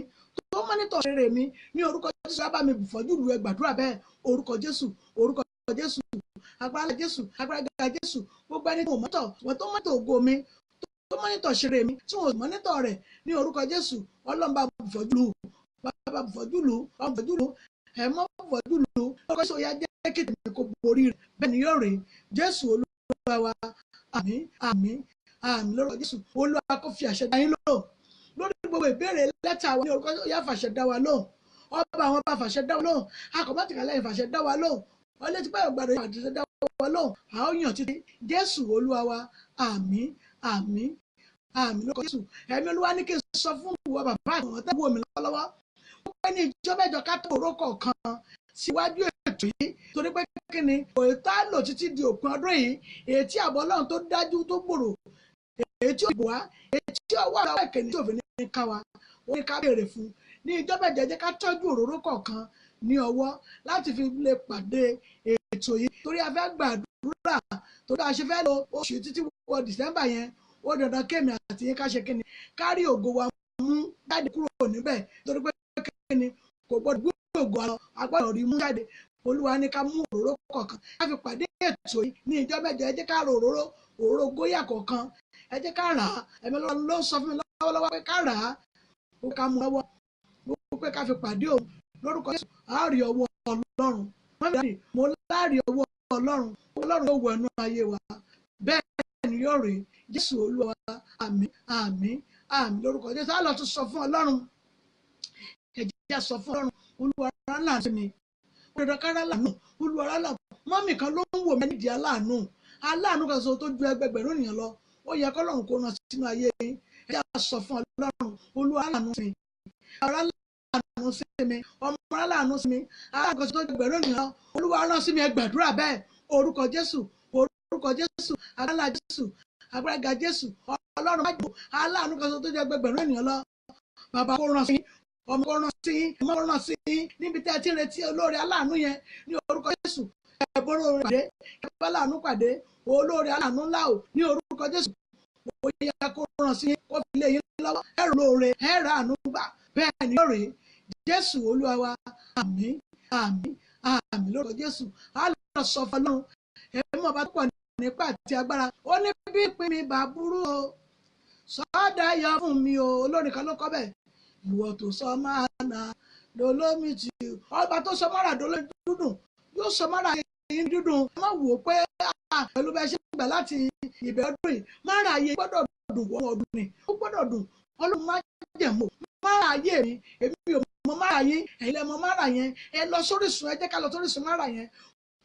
tó monitor rere mi, ní orúkọ Jésù, á bá mi fọ́jú lu. Ẹ gbàdúrà bẹ́ẹ̀. Orúkọ Jésù, orúkọ Jésù, agbára Jésù, agbára Jésù, gbogbo ẹni tí wọ́n monitor, wọ́n tó monitor ògo mi, tó monitor ṣeré mi, tí wọ́n monitor rẹ̀, ní orúkọ Jésù, Ọlọ́run, bá fọ́jú lu. Bàbá, fọ́jú lu. Ọmọ, fọ́jú lu. Ẹ̀mọ́, fọ́jú lu. Orúkọ Jésù, ó yá, jẹ́ kí tèmi kó borí rẹ̀. Bẹ́ẹ̀ ni yóò rí. Jésù Olúwa wa, àmín, àmín, àmín lórúkọ Jésù. Olúwa kó fi àṣẹ dá yín lò lórí gbogbo ìbéèrè lẹ́tà wa. Ní orúkọ Jésù, ó yá, fàṣẹ dá wa lóhùn. Ọba àwọn ọba, fàṣẹ dá wa lóhùn. Akọ̀mọ́tìkà lẹ́yìn, fàṣẹ dá wa lóhùn. Ọlẹ́tí báyọ̀ gbàdúrà, fàṣẹ dá wa lóhùn. A ó yàn títí. Jésù Olúwa wa, àmín, àmín, àmín lórúkọ Jésù. Ẹ̀mí Olúwa ní kí n sọ fún ìwọ bàbá àwọn tẹ́ wò mí lọ́wọ́lọ́wọ́ ó pé ní ìjọ mẹ́jọ ká tó òró kọ̀ọ̀kan síwájú ètò yìí, torí pé kí ni kò tá lò títí di òpin ọdún yìí, èyí tí àbọ̀ Ọlọ́run tó dájú tó gbòòrò, èyí tí ó bò wá, èyí tí ọwọ́ àwọn ẹ̀kẹ́ ní tí òfin ní ká wa, ó ní ká béèrè fún ní ìjọ mẹ́jọ. Jẹ́ ká tọ́jú òróró kọ̀ọ̀kan ní ọwọ́ láti fi lè pàdé ètò yìí, torí a fẹ́ gbàdúrà, torí a ṣe fẹ́ lo oṣù títí wọ December yẹn. Ó dandan kémi àti yín ká ṣe kíni, ká rí ògo wa mú jáde kúrò níbẹ̀, torí pé kíni, kò gbọ́dọ̀ gbé ògo wa lọ, a gbọ́dọ̀ rí mú jáde. Olúwa ní ká mú òróró kọ̀ọ̀kan ká fi pàdé ètò yìí ní ìjọ mẹ́jọ. Ẹ jẹ́ ká ro òróró, òróró góyà kọ̀ọ̀kan, ẹ jẹ́ ká rà á. Ẹ̀mí ló ń sọ fún mi lọ́wọ́lọ́wọ́ pé ká rà á, ó ká mú lọ́wọ́, ó pé ká fi pàdé òun. Lórúkọ Jésù, a rí ọwọ́ Ọlọ́run. Mummy, mo láàrí ọwọ́ Ọlọ́run. Ọlọ́run yóò wọ ẹnu ayé wa. Bẹ́ẹ̀ ni yóò rí. Jésù Olúwa, àmín, àmín, àmín lórúkọ Jésù. Á lọ tún sọ fún Ọlọ́run. Ẹ jẹ́ sọ fún Ọlọ́run. Olúwa, rán láàánú mi. Dandan kára láàánú. Olúwa, rán láàánú. Mummy kan ló ń wò mí nídìí aláàánú. Aláàánú kan ṣoṣo tó ju ẹgbẹgbẹ̀rún ènìyàn lọ, ó yẹ kọ́lọ́run kó rán sínú ayé yín. Ẹ jẹ́ sọ fún Ọlọ́run, Olúwa aláàánú sí mi, ọ̀rọ̀ aláàánú sí mi, ọmọ aláàánú sí mi, aláàánú kan ṣoṣo tó ju ẹgbẹ̀rún ènìyàn lọ, Olúwa rán sí mi. Ẹ gbàdúrà bẹ́ẹ̀. Orúkọ Jésù, orúkọ Jésù, agbára Jésù, agbára Jésù, Ọlọ́run májò, aláàánú kan ṣoṣo tó ju ẹgbẹgbẹ̀rún ènìyàn lọ, bàbá kó rán sí yín, ọmọ kó rán sí yín, ọmọ kó rán sí yín. Níbi tí ẹ ti ń retí olóore aláàánú yẹn, ní orúkọ Jésù, ẹ̀bùrú pàdé, ẹ̀bá aláàánú pàdé, olóore aláàánú ńlá o, ní orúkọ Jésù, ó yẹ kó rán sí yín, kó fi lé yín lọ́wọ́, ẹ̀rù lóore, ẹ̀rọ àánú gbà, bẹ́ẹ̀ ni yóò rí. Jésù Olúwa wa, àmín, àmín, àmín lórúkọ Jésù. Á lọ sọ fún Ọlọ́run ẹ̀mí ọba tó pọ̀ nípa àti agbára. Ó ní bí ìpín mi bá burú o, sọ́dà yọ fún mi o. Olórin kan ló kọ́ bẹ́ẹ̀. Ìwọ tó sọ máa nà lólómi tì, ọba tó sọ mára dolómi dúdùn yóò sọ mára yín dúdùn. Ẹ má wò ó pé pẹ̀lú bẹ́ẹ̀ ṣe ń gbà láti ìbẹ̀rẹ̀ ọdún yìí, mára ayé gbọ́dọ̀ dùn wọ́n ọdún ni ó gbọ́dọ̀ dùn. Ọlọ́run má jẹ̀mọ́ mára ayé mi, èmi ò mọ mára yín, ẹ̀yin lẹ mọ mára yẹn. Ẹ lọ sórísun, ẹ jẹ́ ká lọ sórísun mára yẹn.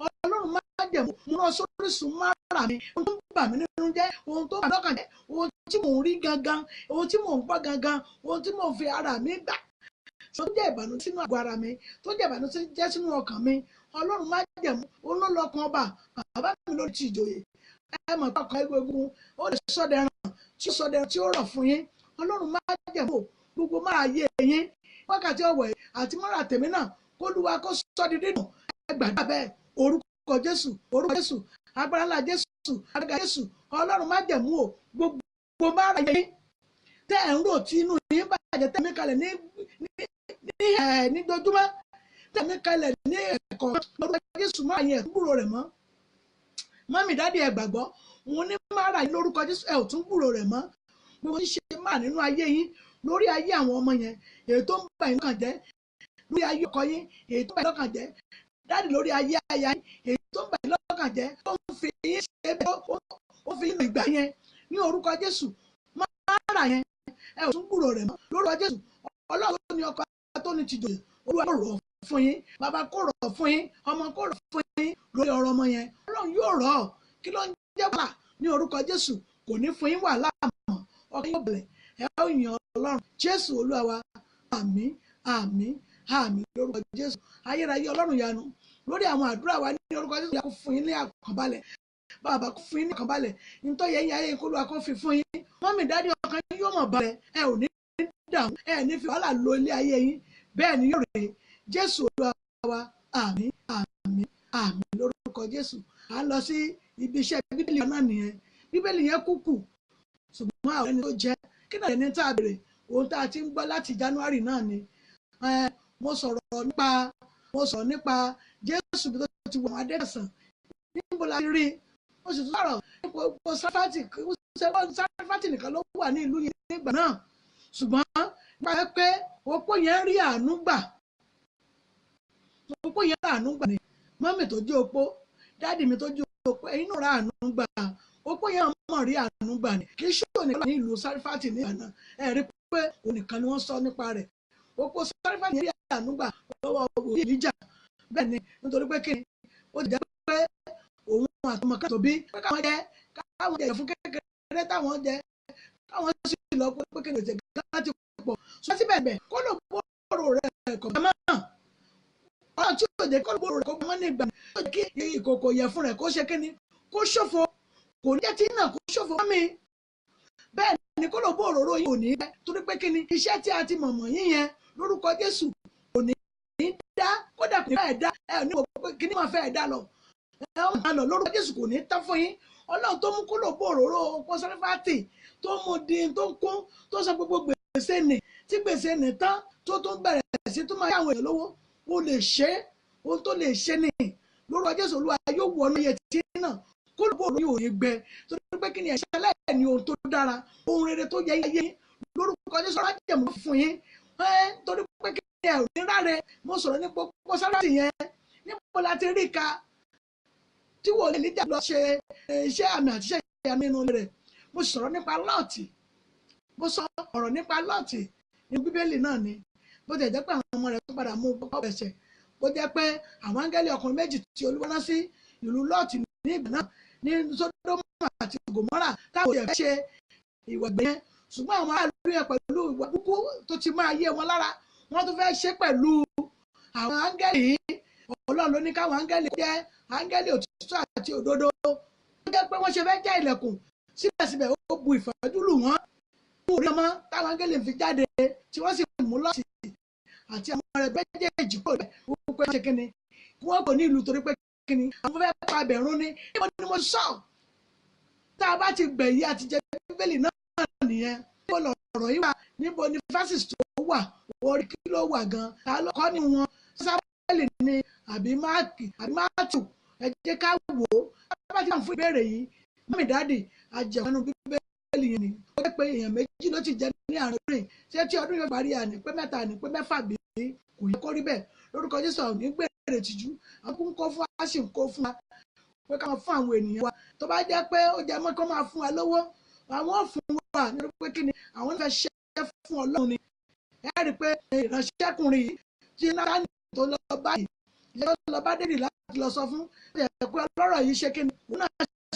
Ọlọ́run má jẹ̀mọ́, mo lọ sórísun mára mi. Ohun tó ń bà mí nínú jẹ́, ohun tó bà mí lọ́kàn jẹ́, ohun tí mò ń rí gangan, ohun tí mò ń gbọ́ gangan, ohun tí mò ń fi ara mi gbà, tó jẹ́ ìbànújẹ́ sínú àgọ́ ara mi, tó jẹ́ ìbànújẹ́ sínú ọkàn mi, Ọlọ́run má jẹ̀mú, òun ló lọ́kàn ọba, bàbá mi ló ti ìjòyè. Ẹ mọ̀ pé ọkàn egungun ó lè sọdẹ̀ràn tí ó sọdẹ̀ràn tí ó rọ̀ fún yín. Ọlọ́run má jẹ̀mú, gbogbo mára yé yín wákàtí ọ̀wọ̀ yìí àti mára tèmi náà, k'Olúwa kó sọ di dídùn. Ẹ gbàdúrà bẹ́ẹ̀. Orúkọ Jésù, orúkọ Jésù, agbára ńlá Jésù, agbára Jésù, Ọlọ́run má jẹ̀mú o, gbogbo mára yé yín tẹ́ ẹ̀ ń rò tí inú yín bàjẹ́, tẹ́ mi kalẹ̀ ní ní ẹ̀ ní dojúmọ́, tẹ́ mi kalẹ̀ ní ẹ̀kọ́, lórúkọ Jésù, máa yẹn gbúrò rẹ̀ mọ́. Mummy, daddy, ẹ gbàgbọ́ òun ní mára yín, lórúkọ Jésù, ẹ ò tún gbúrò rẹ̀ mọ́. Gbogbo ṣe máa nínú ayé yín, lórí ayé àwọn ọmọ yẹn, èyí tó ń bà yín lọ́kàn jẹ́, lórí ayé ọkọ yín, èyí tó ń bà yín lọ́kàn jẹ́, daddy, lórí ayé aya yín, èyí tó ń bà yín lọ́kàn jẹ́, tó ń fi yín ṣe bẹ́ẹ̀, ó fi yín ìgbà yẹn, ní orúkọ Jésù, mára yẹn, ẹ ò tún gbúrò rẹ̀ mọ́ lórúkọ Jésù. Ọlọ́run tó ní ọkọ tó ní tìjòyè, Olúwa yóò rọ̀ fún yín, bàbá kó rọ̀ fún yín, ọmọ kó rọ̀ fún yín. Lórí ọ̀rọ̀ ọmọ yẹn, Ọlọ́run yóò rọ̀. Kí ló ń jẹ́ wàhálà? Ní orúkọ Jésù, kò ní fún yín wàhálà mọ́. Ọkàn yóò bẹ̀rẹ̀, ẹ ó yìn Ọlọ́run. Jésù Olúwa wa, àmín, àmín, àmín lórúkọ Jésù. Ayérayé Ọlọ́run yanu lórí àwọn àdúrà wa, ní orúkọ Jésù, kó fún yín ní àkànbalẹ̀, bàbá kó fún yín ní àkànbalẹ̀, nítorí yẹn ayé kó lóra kó fi fún yín. Mummy, daddy, ọkàn yín yóò mọ̀ balẹ̀, ẹ ò ní dààmú, ẹ ní fi wàhálà lo ilé ayé yín. Bẹ́ẹ̀ ni yóò rè. Jésù Olúwa wa, àmín, àmín, àmín lórúkọ Jésù. À ń lọ sí ibi iṣẹ́ Bíbélì náà nìyẹn. Bíbélì yẹn kúkù, ṣùgbọ́n àwọn ẹni tó jẹ́ kí náà ẹni tá a béèrè, ohun tá a ti ń gbọ́ láti January náà ni. Mo sọ̀rọ̀ nípa Jésù bí tó ti wọ àwọn adẹ́sàn, níbo la rí? Mo sì tún sọ̀rọ̀ nípa gbogbo Sáfàtì. Sáfàtì nìkan ló wà ní ìlú yẹn nígbà náà, ṣùgbọ́n nípa pé opó yẹn rí àánú gbà, opó yẹn rí àánú gbà ni. Mummy tó jẹ́ opó, daddy mi tó jẹ́ opó, ẹ̀yin náà rí àánú gbà. Opó yẹn mọ̀ rí àánú gbà ni. Kì í ṣe òní ní ìlú Sárífàtì ní ìgbà náà. Ẹ rí pé òun nìkan ni wọ́n sọ nípa rẹ̀. Opó Sárífàtì yẹn rí àánú gbà lọ́wọ́ wòlíì Èlíjà. Bẹ́ẹ̀ ni, nítorí pé kí ni, ó ti jẹ́ pé òun àtọmọ kan tóbi pé káwọn jẹ fún kékeré táwọn jẹ, káwọn sì lọ pé kí ni òjò gán ti pọ̀ sọ síbẹ̀ bẹ̀ kó ló bóró rẹ̀ kọ̀ mọ́. Ọlọ́run tí yóò jẹ́ kó ló bóró rẹ̀ kó mọ́ ní ìgbà tó jẹ́ kí ìkòkò yẹ fún rẹ̀ kó ṣe kí ni, kó ṣòfò, kò ní jẹ́ tí náà kó ṣòfò mọ́ mi. Bẹ́ẹ̀ ni kó ló bóró yìí ò ní bẹ́, torí pé kí ni, iṣẹ́ tí a ti mọ̀mọ́ yín yẹn, lórúkọ Jésù, kò ní dá, kódà kò ní fẹ́ dá. Ẹ ní wò pé kí ni máa fẹ́ dá lọ, ẹ ó máa lọ. Lórúkọ Jésù, kò ní tán fún yín. Ọlọ́run tó mú kó ló bóró kó Sárífátì, tó mú di tó kún, tó sọ gbogbo gbèsè nì, tí gbèsè nì tán, tó tún bẹ̀rẹ̀ sí tó máa yá àwọn èèyàn lówó, ó lè ṣe é. Ohun tó lè ṣe ni, lórúkọ Jésù, Olúwa yóò wọnú iye tí náà, kó ló bòrò yóò ní gbẹ, torí pé kí ni, ẹ̀ṣẹ̀ aláìní ohun tó dára, ohun rere tó yẹ yé, lórúkọ Jésù, ọlọ́run jẹ̀mú fún yín ẹ, torí pé kí ni, ẹ ò ní ráre. Mo sọ̀rọ̀ nípa kókó sáráàtì yẹn. Níbo la ti rí ka tí wòlíì Èlíjà lọ ṣe iṣẹ́ àmì àti iṣẹ́ ìyanu nínú rẹ̀? Mo sọ̀rọ̀ nípa Lọ́ọ̀tì. Mo sọ ọ̀rọ̀ nípa Lọ́ọ̀tì ní Bíbélì náà ni. Bó ti jẹ́ pé àwọn ọmọ rẹ̀ tó padà mú bọ́ ẹ̀ṣẹ̀, bó jẹ́ pé àwọn áńgẹ́lì ọkùnrin méjì tí Olúwa rán sí ìlú Lọ́ọ̀tì ní ìgbà náà. Ní Sódómù àti Gòmórà táwọn ò fẹ́ ṣe ìwà ẹ̀gbin yẹn, ṣùgbọ́n àwọn aráàlú yẹn, pẹ̀lú ìwà burúkú tó ti máa yé wọn lára, wọ́n tún fẹ́ ṣe pẹ̀lú àwọn áńgẹ́lì yìí. Ọlọ́run ló ní káwọn áńgẹ́lì jẹ́ áńgẹ́lì òtítọ́ àti òdodo. Ó jẹ́ pé wọ́n ṣe fẹ́ jẹ́ ilẹ̀kùn, síbẹ̀síbẹ̀ ó bu ìfọ́jú lù wọ́n. Mú orí ọmọ táwọn áńgẹ́lì fi jáde, tí wọ́n sì mú Lọ́ọ̀tì àti àwọn ọmọ rẹ̀ méjèèjì kò bẹ́ẹ̀ wọ́n pé ṣe kínni wọ́n kò ní ìlú, torí pé kínni àwọn fẹ́ pa abẹ̀rún ní. Níbo ni mo sọ? Tá a bá ti gbẹ̀yí àti jẹ Bíbélì náà nìyẹn. Níbo lọ̀rọ̀ yìí wà? Níbo ni verses tó wà? Orí kí ló wà gan? Ta ló kọ́ ní wọn? Sábẹ́lì ni àbí Máàkì àbí Mátù? Ẹ jẹ́ ká wò ó. Bá ti dáhùn fún ìbéèrè yìí, mummy, daddy, àjẹmọ́nú Bíbélì yẹn ni. Ó jẹ́ pé èèyàn méjì ló ti jẹ ní àárín ọdún yìí. Ṣé tí ọdún yóò parí, àní pé mẹ́ta, àní pé mẹ́fà bí? Kò yẹ kó rí bẹ́ẹ̀. Lórúkọ Jésù, àwọn onígbèrè tìjú. Àwọn kó fún wa, sì ń kó fún wa pé ká máa fún àwọn ènìyàn wa. Tó bá jẹ́ pé ó jẹ́ mọ́ kó máa fún wa lówó, àwọn ò fún wa, nítorí pé kí ni? Àwọn fẹ́ ṣe fún Ọlọ́run ni. Ẹ rí i pé ìránṣẹ́kùnrin yìí tí Nátánì tó lọ báyìí, lọ lọ bá Dávidi láti lọ sọ fún ẹ pé ọlọ́rọ̀ yìí ṣe kí ni, òun náà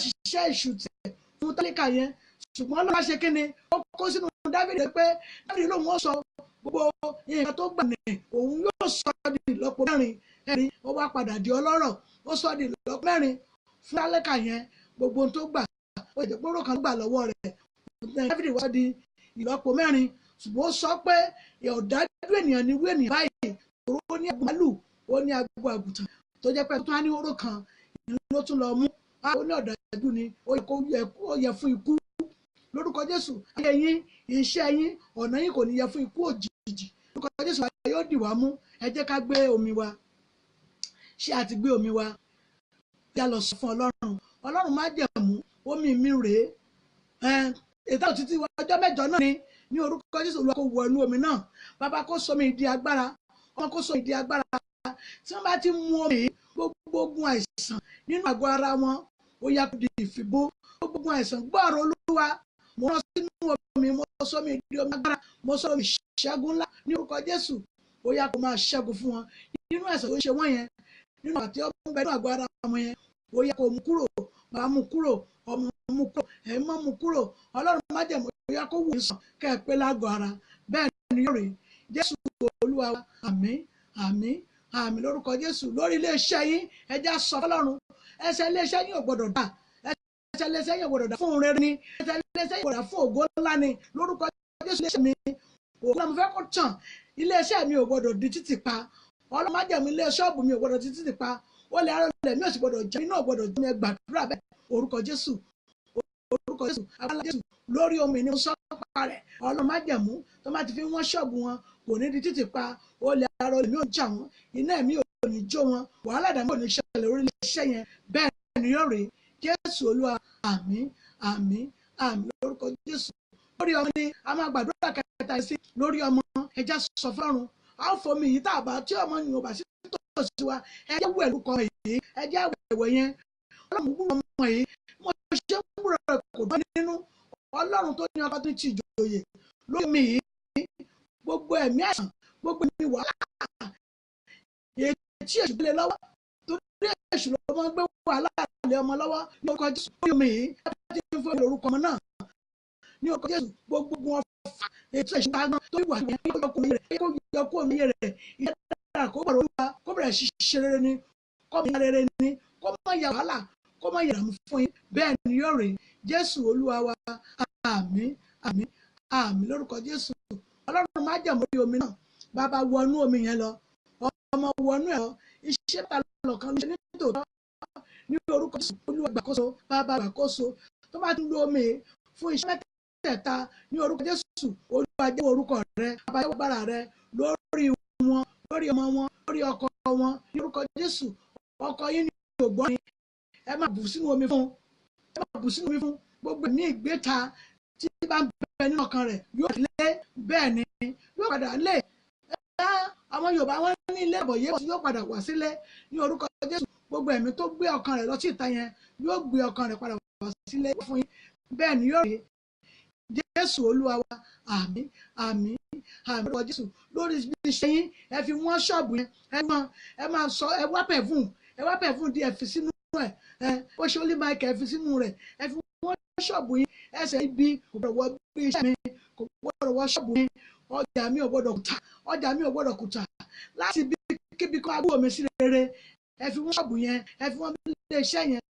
ṣiṣẹ́ ìṣù tẹ̀ fún tálíkà yẹn. Ṣùgbọ́n lọ́wọ́ ṣe kí ni, ó kó sínú Dávidi pé Dávidi lòun ó sọ gbogbo nǹkan tó gbà ní, òun yóò sọ di ìlọ́po mẹ́rin. Ẹ̀rí, ó wá padà di ọlọ́rọ̀. Ó sọ di ìlọ́po mẹ́rin fún tálíkà yẹn gbogbo ohun tó gbà. Ó jẹ́ pé kan gbà lọ́wọ́ rẹ̀, Dávidi wá di ìlọ́po mẹ́rin. Ṣùgbọ́n ó sọ pé ọ̀dájú ènìyàn ni irú ènìyàn báyìí. Ó ní agbo màálù, ó ní agbo àgùntàn, tó jẹ́ pé tó á ní oró kan ló tún lọ mú. Ó ní ọ̀dájú ni, ó yẹ fún ikú. Lórúkọ Jésù, ayé yín, iṣẹ́ yín, ọ̀nà yín kò ní yẹ fún ikú òjijì. Lórúkọ Jésù, yóò dì wá mú. Ẹ jẹ́ ká gbé omi wa. Ṣé a ti gbé omi wa? Já lọ sọ fún Ọlọ́run. Ọlọ́run májẹ̀mú, omi mi rèé. Ètò títí ọjọ́ 8 náà ni. Ní orúkọ Jésù, Olúwa kó wọ inú omi náà. Bàbá, kó sọ mi di agbára. Ọmọ, kó sọ mi di agbára. Tí wọ́n bá ti mu omi yìí, gbogbo ogun àìsàn nínú àgọ́ ara wọn, ó yá, kó di ìfìbó. Gbogbo ogun àìsàn, gbọ́ ọ̀rọ̀ Olúwa. Mo rán sínú omi, mo sọ mi di omi agbára, mo sọ omi ṣẹ́gun ńlá. Ní orúkọ Jésù, ó yá, kó máa ṣẹ́gun fún wọn nínú àìsàn tó ń ṣe wọ́n yẹn, nínú àti ọmọ bẹ nínú àgọ́ ara wọn yẹn. Ó yá, kó mú kúrò. Bàbá, mú kúrò. Ọmọ, mú kúrò. Ẹ̀mọ́, mú kúrò. Ọlọ́run májẹ̀mú, ó yá, kó wò sàn kẹ́ ẹ pé lágọ̀ọ́ ara. Bẹ́ẹ̀ ni yóò rí. Jésù Olúwa wa. Àmín, àmín, àmín lórúkọ Jésù. Lórí iléeṣẹ́ yín, ẹ já sọ fọlọ́run. Ẹsẹ̀ iléeṣẹ́ yín ò gbọ́dọ̀ dà. Ẹsẹ̀ iléeṣẹ́ yín ò gbọ́dọ̀ dà fún rere ni. Ẹsẹ̀ iléeṣẹ́ yín ò gbọ́dọ̀ dà fún ògo ńlá ni. Lórúkọ Jésù, iléeṣẹ́ mi, ògo náà mo fẹ́ kó tàn. Iléeṣẹ́ mi ò gbọ́dọ̀ di títì pa. Ọlọ́run májẹ̀mú, ilé ṣọ́ọ̀bù mi ò gbọ́dọ̀ di títì pa. Ó lè arọ lẹ̀ mi ò sì gbọ́dọ̀ jẹ́ inú ò gbọ́dọ̀ jẹ́ mi. Gbàdúrà bẹ́ẹ̀. Orúkọ Jésù, orúkọ Jésù, agbára Jésù lórí omi ní sọ́pà rẹ̀. Ọlọ́run májẹ̀mú, tó má ti fi wọ́n ṣọ́ọ̀bù wọn, kò ní di títì pa. Ó lè arọ lẹ̀ mi ò jà wọ́n, iná ẹ̀mí ò ní jó wọn, wàhálà ìdààmú ò ní ṣẹlẹ̀ lórí iléeṣẹ́ yẹn. Bẹ́ẹ̀ ni yóò rí. Jésù Olúwa. Àmín, àmín, àmín lórúkọ Jésù. Lórí ọmọ ni a máa gbàdúrà kẹta sí. Lórí ọmọ, ẹja sọ fọ́run. A ó fomi yìí tá a bá tí ọmọ yìí ò bá sí tòsí wa, ẹjẹ́ wẹ̀ lórúkọ yìí, ẹjẹ́ wẹ̀wẹ̀ yẹn. Ọlọ́run, gbúrò ọmọ yìí, mo ṣe ń gbúrò rẹ̀, kò dán nínú. Ọlọ́run tó ní ọkọ tó ti ìjòyè, lórí mi yìí, gbogbo ẹ̀mí àìsàn, gbogbo ẹ̀mí wàhálà èyí tí èṣù gbélé lọ́wọ́, torí èṣù ló máa ń gbé wàhálà lé ọmọ lọ́wọ́, ní orúkọ Jésù, lórí mi yìí, ẹ ti ń fún orúkọ ọmọ náà, ní orúkọ Jésù, gbogbo wọn fà ètò èṣù gbàgbọ́n tó wà ní ọkùnrin rẹ̀, kó yọ kó omi rẹ̀ ìyá dára, kó bọ̀rọ̀ Olúwa, kó bẹ̀rẹ̀ ṣiṣẹ́ rere ni, kó má rere ni, kó má ya wàhálà, kó má yàrá fún yín. Bẹ́ẹ̀ ni yóò rí. Jésù Olúwa wa. Àmín, àmín, àmín lórúkọ Jésù. Ọlọ́run májẹ̀mú, lórí omi náà, bàbá, wọnú omi yẹn lọ. Ọmọ, wọnú ẹ̀ lọ. Iṣẹ́ ta lọ̀kan ló ṣe ní tòótọ́. Ní orúkọ Jésù, Olúwa gbàkóso. Bàbá, gbàkóso. Tó bá tún lo omi fún iṣẹ́ mẹ́tẹ̀ẹ̀ta, ní orúkọ Jésù, Olúwa jẹ́wọ́ orúkọ rẹ. Bàbá, jẹ́wọ́ agbára rẹ lórí wọn, lórí ọmọ wọn, lórí ọkọ wọn. Ní orúkọ Jésù, ọkọ yín ní ògbọ́n ni. Ẹ máa bù sínú omi fún, ẹ máa bù sínú omi fún. Gbogbo ní ìgbéta tí bá ń bẹ nínú ọkàn rẹ̀ yóò lé, bẹ́ẹ̀ ni yóò padà lé. Àwọn Yorùbá, wọn ní ilé ìbọ̀yé, yóò padà wá sílé. Ní orúkọ Jésù, gbogbo ẹ̀mí tó gbé ọkàn rẹ̀ lọ sí ìta yẹn yóò gbé ọkàn rẹ̀ padà wá sílé fún yín. Bẹ́ẹ̀ ni yóò rí. Jésù Olúwa wa. Àmín, àmín, àmín lórúkọ Jésù. Lórí iṣẹ́ yín, ẹ fi wọ́n ṣọ́ọ̀bù yẹn, ẹ máa sọ, ẹ wá perfume, ẹ wá perfume díẹ̀ fi sínú. ẹ̀. Ẹ ó ṣe Holy Michael, ẹ fi sínú rẹ̀, ẹ fi wọ́n ṣọ́ọ̀bù yín. Ẹsẹ̀ ibi kò gbọ́dọ̀ wọ bí iṣẹ́ mi, kò gbọ́dọ̀ wọ ṣọ́ọ̀bù mi. Ọjà mi ò gbọ́dọ̀ kùtà, ọjà mi ò gbọ́dọ̀ kùtà láti bí kíbi kọ́ agbóhùn mi sí rere. Ẹ fi wọ́n ṣọ́ọ̀bù yẹn, ẹ fi wọ́n ilé iṣẹ́ yẹn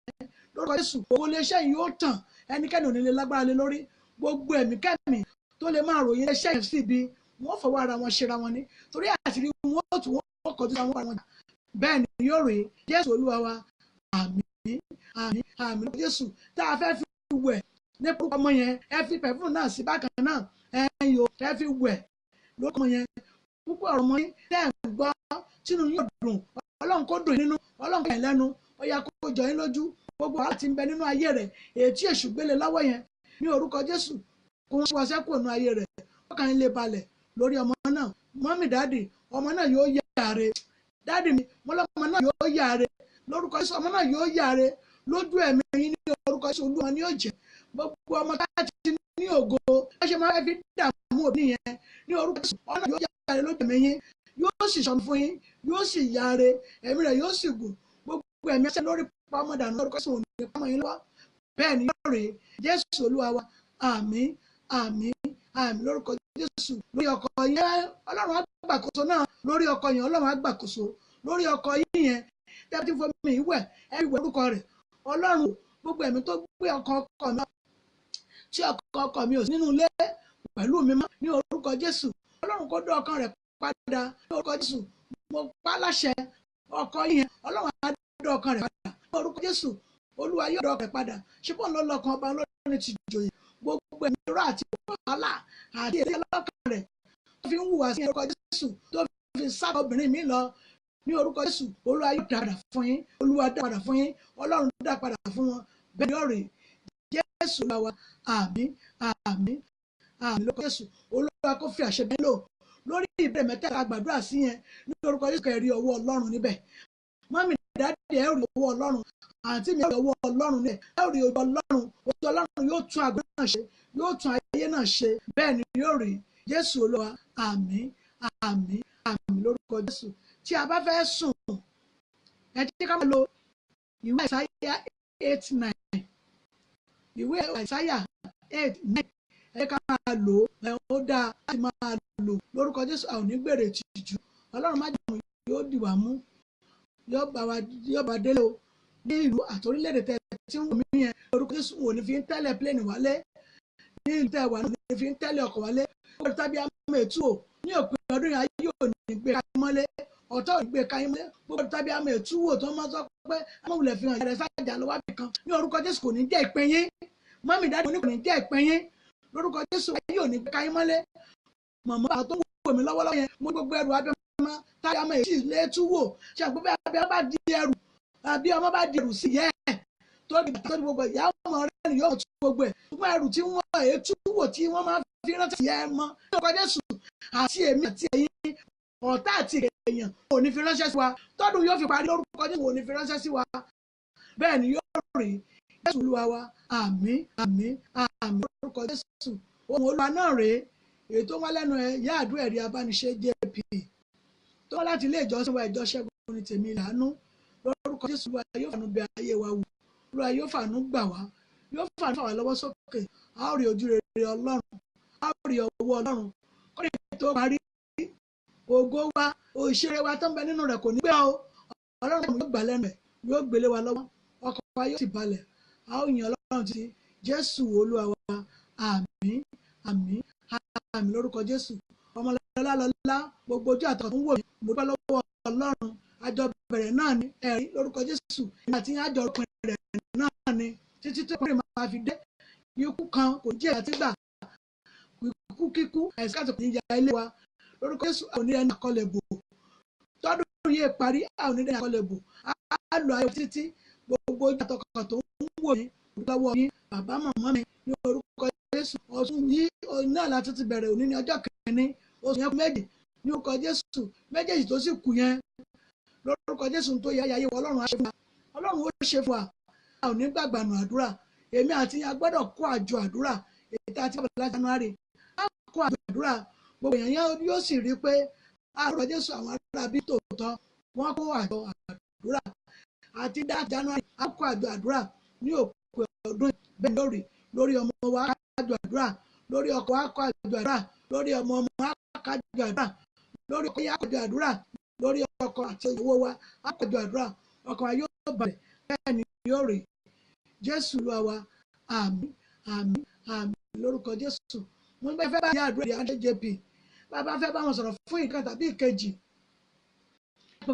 lórúkọ Jésù. Owó ilé iṣẹ́ yìí yóò tàn, ẹnikẹ́ni ò ní lè lágbára lé lórí. Gbogbo ẹ̀mí kẹ́mì tó lè máa ròyìn ilé iṣẹ́ yẹn sí ibi, wọ́n fọwọ́ ara wọn ṣera wọn ní torí àṣírí wọn ó tún wọ́n kọjú àwọn ara wọn. Bẹ́ẹ̀ ni yóò rí. Jésù Olúwa wa. Àmín, àmín, àmín lórúkọ Jésù. Tá a fẹ́ fi wẹ̀ nípa ọmọ yẹn, ẹ fi pẹ̀fúmù náà sí bákan náà. Ẹ yóò ẹ fi wẹ̀ lórúkọ ọmọ yẹn. Púpọ̀ ọ̀rọ̀ mọ́ yín tẹ́ ẹ̀ ń gbọ́ tínú yóò dùn, Ọlọ́run kó dùn nínú, Ọlọ́run kó yín lẹ́nu, ó yá kó jọ yín lójú. Gbogbo wàhálà tí ń bẹ nínú ayé rẹ̀, èyí tí èṣù gbélé lọ́wọ́ yẹn, ní orúkọ Jésù, kó wọ́n wá sẹ́kù nínú ayé rẹ̀, ọkàn yín lè balẹ̀ lórí ọmọ náà. Mummy, daddy, ọmọ náà yóò yàre. Daddy mi, mọ́lọ́mọ náà yóò yàre lórúkọ Jésù. Ọmọ náà yóò yàre lójú ẹ̀mí yín ní orúkọ Jésù. Olúwa ni yóò jẹ́ gbogbo ọmọ káàtì ní ògo wọ́n ṣe máa fi dààmú òbí yẹn. Ní orúkọ Jésù, ọmọ náà yóò yàre lójú ẹ̀mí yín, yóò sì sọ fún yín, yóò sì yàre, ẹ̀mí rẹ̀ yóò sì gùn. Gbogbo ẹ̀mí ẹsẹ̀ lórí pamọ́ dànù lórúkọ Jésù, òní pamọ́ yín lọ́wọ́. Bẹ́ẹ̀ ni yóò rèé. Jésù Olúwa wa. Àmín, àmín, àmín lórúkọ Jésù. Lórí ọkọ yẹn, Ọlọ́run á gbàkóso náà. Lórí ọkọ yẹn, Ọlọ́run á gbàkóso lórí ọkọ yín yẹn. Tẹ́tí fomi ìwẹ̀, ẹ wẹ̀ orúkọ rẹ̀. Ọlọ́run, gbogbo ẹ̀mí tó gbé ọkọ ọkọ mi, tí ọkọ ọkọ mi ò sí nínú ilé pẹ̀lú mi mọ́, ní orúkọ Jésù, Ọlọ́run kó dá ọkàn rẹ̀ padà. Ní orúkọ Jésù, mo pa láṣẹ, ọkọ yẹn, Ọlọ́run á dá ọkàn rẹ̀ padà. Ní orúkọ Jésù, Olúwa yóò dá ọkàn rẹ̀ padà. Ṣé bọ́ọ̀ ló lọ́kàn ọba lónìí ti jòyè? Gbogbo ẹ̀mí irọ́ àti wàhálà àti èdè ọlọ́kàn rẹ̀ tó fi ń hùwà sí orúkọ Jésù, tó fi sábà obìnrin mi lọ, ní orúkọ Jésù, Olúwa yóò dá padà fún yín. Olúwa dá padà fún yín. Ọlọ́run dá padà fún wọn. Bẹ́ẹ̀ ni ọ̀rẹ́. Jésù Olúwa wa. Àmín, àmín, àmín lórúkọ Jésù. Olúwa kó fi àṣẹ bẹ́ẹ̀ lò lórí ìbéèrè mẹ́tẹ̀ẹ̀ta gbàdúrà sí yẹn. Ní orúkọ Jésù, kẹ́ rí ọwọ́ Ọlọ́run níbẹ̀. Mummy, daddy, ẹ rí ọwọ́ Ọlọ́run. Àǹtí mi, ẹ rí ọwọ́ Ọlọ́run níbẹ̀. Ẹ rí ojú Ọlọ́run. Ojú Ọlọ́run yóò tún àgọ́ náà ṣe, yóò tún ayé náà ṣe. Bẹ́ẹ̀ ni yóò rí. Jésù Olúwa. Àmín, àmín, àmín lórúkọ Jésù. Tí a bá fẹ́ sùn, ẹ jẹ́ ká máa lo ìwé Àìsáyà 8:9. Ìwé Àìsáyà 8:9, ẹ jẹ́ ká máa lò ó. Ẹ ó dáa láti máa lò lórúkọ Jésù. Àwọn onígbèrè tìjú, Ọlọ́run májẹ̀mú yóò dì wá mú, yóò bá wa, yóò bá délé o. Ní ìlú àtòrílẹ̀-èdè tẹ tí ń wò mí yẹn, lórúkọ Jésù, wò ní fi ń tẹ́lẹ̀ plane wálé. Ní ìlú tẹ́ wà ní fi ń tẹ́lẹ̀ ọkọ̀ wálé. Ó tàbí àmọ́ ètò o ní òpin ọdún yẹn, ayé ò ní gbé káyé mọ́lé, ọ̀tọ̀ ò ní gbé káyé mọ́lé. Gbogbo tàbí àmọ́ ètò wò tó máa sọ pé amóhùnlẹ̀ fi hàn yàrá sájà lọ́wọ́ àbí kan, ní orúkọ Jésù, kò ní jẹ́ ìpín yín. Mummy, daddy, ní kò ní jẹ́ ìpín yín lórúkọ Jésù. Ayé ò ní gbé káyé mọ́lé. Mọ̀mọ́ àwọn tó ń wò mí lọ́wọ́lọ́wọ́ yẹn, mo gbogbo ẹrù abẹ́mọ́ tàbí àmọ́ èyí lé tú wò ṣe àgbẹ̀ abẹ́ bá di ẹrù àbí ọmọ bá di ẹrù sí yẹ tó di tó di gbogbo ìyá ọmọ rẹ ni yóò tú gbogbo ẹ̀. Ṣùgbọ́n ẹrù tí wọ́n ètú wò tí wọ́n máa fi rántí yẹ mọ́, ní orúkọ Jésù, àti èmi àti ẹ̀yin, ọ̀tá àti èèyàn ò ní fi ránṣẹ́ sí wa tọ́dún yóò fi parí. Lórúkọ Jésù, ò ní fi ránṣẹ́ sí wa. Bẹ́ẹ̀ ni yóò rí. Jésù Olúwa wa. Àmín, àmín, àmín lórúkọ Jésù. Ohun Olúwa náà rèé, èyí tó wá lẹ́nu ẹ̀ yá àdúrà ẹ̀rí abániṣe JP, tó wá láti ilé ìjọsìn wa, ìjọ Ṣẹ́gun ní Tèmi Làánú. Lórúkọ Jésù, Olúwa yóò fàánú bẹ ayé wa wò. Olúwa yóò fàánú gbà wá, yóò fàánú fà wá lọ́wọ́ sókè. A ó rí ojú rere Ọlọ́run, a ó rí ọwọ́ Ọlọ́run kọ́ni tó parí. Ògo wa, òṣèré wa tó ń bẹ nínú rẹ̀ kò ní gbé o. Ọlọ́run yóò gbà lẹ́nu ẹ̀, yóò gbélé wa lọ́wọ́, ọkàn wa yóò sì balẹ̀, a ó yin Ọlọ́run títí. Jésù Olúwa wa. Àmín, àmín, àmín lórúkọ Jésù. Ọmọlọ́lá lọ́lá, gbogbo ojú àtọ̀ tó ń wò mí, mo dúpẹ́ lọ́wọ́ Ọlọ́run. Àjọ bẹ̀rẹ̀ náà ni ẹ̀rí lórúkọ Jésù àti àjọ ọkùnrin rẹ̀ náà ni títí tó kọrin máa fi dé. Ikú kan kò jẹ́ àti gbà, ikú kíkú àìsàn kàtó kò ní ya ilé wa lórúkọ Jésù. Àwọn onírẹ̀ ní àkọlẹ̀ bò tọ́dún yìí parí, àwọn onírẹ̀ ní àkọlẹ̀ bò á lọ ayọ̀ títí. Gbogbo ojú àtọkọ̀ tó ń wò mí lọ́wọ́ yín, bàbá, màmá mi, ní orúkọ Jésù, ọdún yìí náà láti ti bẹ̀rẹ̀. Òní ní ọjọ́ kìíní oṣù yẹn, méjì ní orúkọ Jésù. Méjèèjì tó sì kù yẹn, lórúkọ Jésù, tó yẹ ayé wa, Ọlọ́run á ṣe fún wa, Ọlọ́run ó ṣe fún wa. A ò ní gbàgbànú àdúrà. Èmi àti yín a gbọ́dọ̀ kó àjọ àdúrà èyí tá a ti bọ̀ láti January. A kó àjọ àdúrà, gbogbo èèyàn yóò sì rí i pé àrùn Jésù, àwọn ará bí tòótọ́ wọ́n kó àjọ àdúrà. Àti dá January á kó àjọ àdúrà ní òpin ọdún. Bẹ́ẹ̀ lórí lórí ọmọ wa àjọ àdúrà, lórí ọkọ wa kó àjọ àdúrà, lórí ọmọ ọmọ wa àjọ àdúrà, lórí ọkọ yá àjọ àdúrà, lórí ọkọ àti ìyàwó wa àjọ àdúrà. Ọkàn wa yóò balẹ̀, bẹ́ẹ̀ ni yóò rí. Jésù Olúwa wa. Àmín, àmín, àmín lórúkọ Jésù. Mo ń bẹ fẹ́ bá ìyá àdúrà ìyá JP, bàbá fẹ́ bá wọn sọ̀rọ̀ fún ìkan tàbí ìkejì,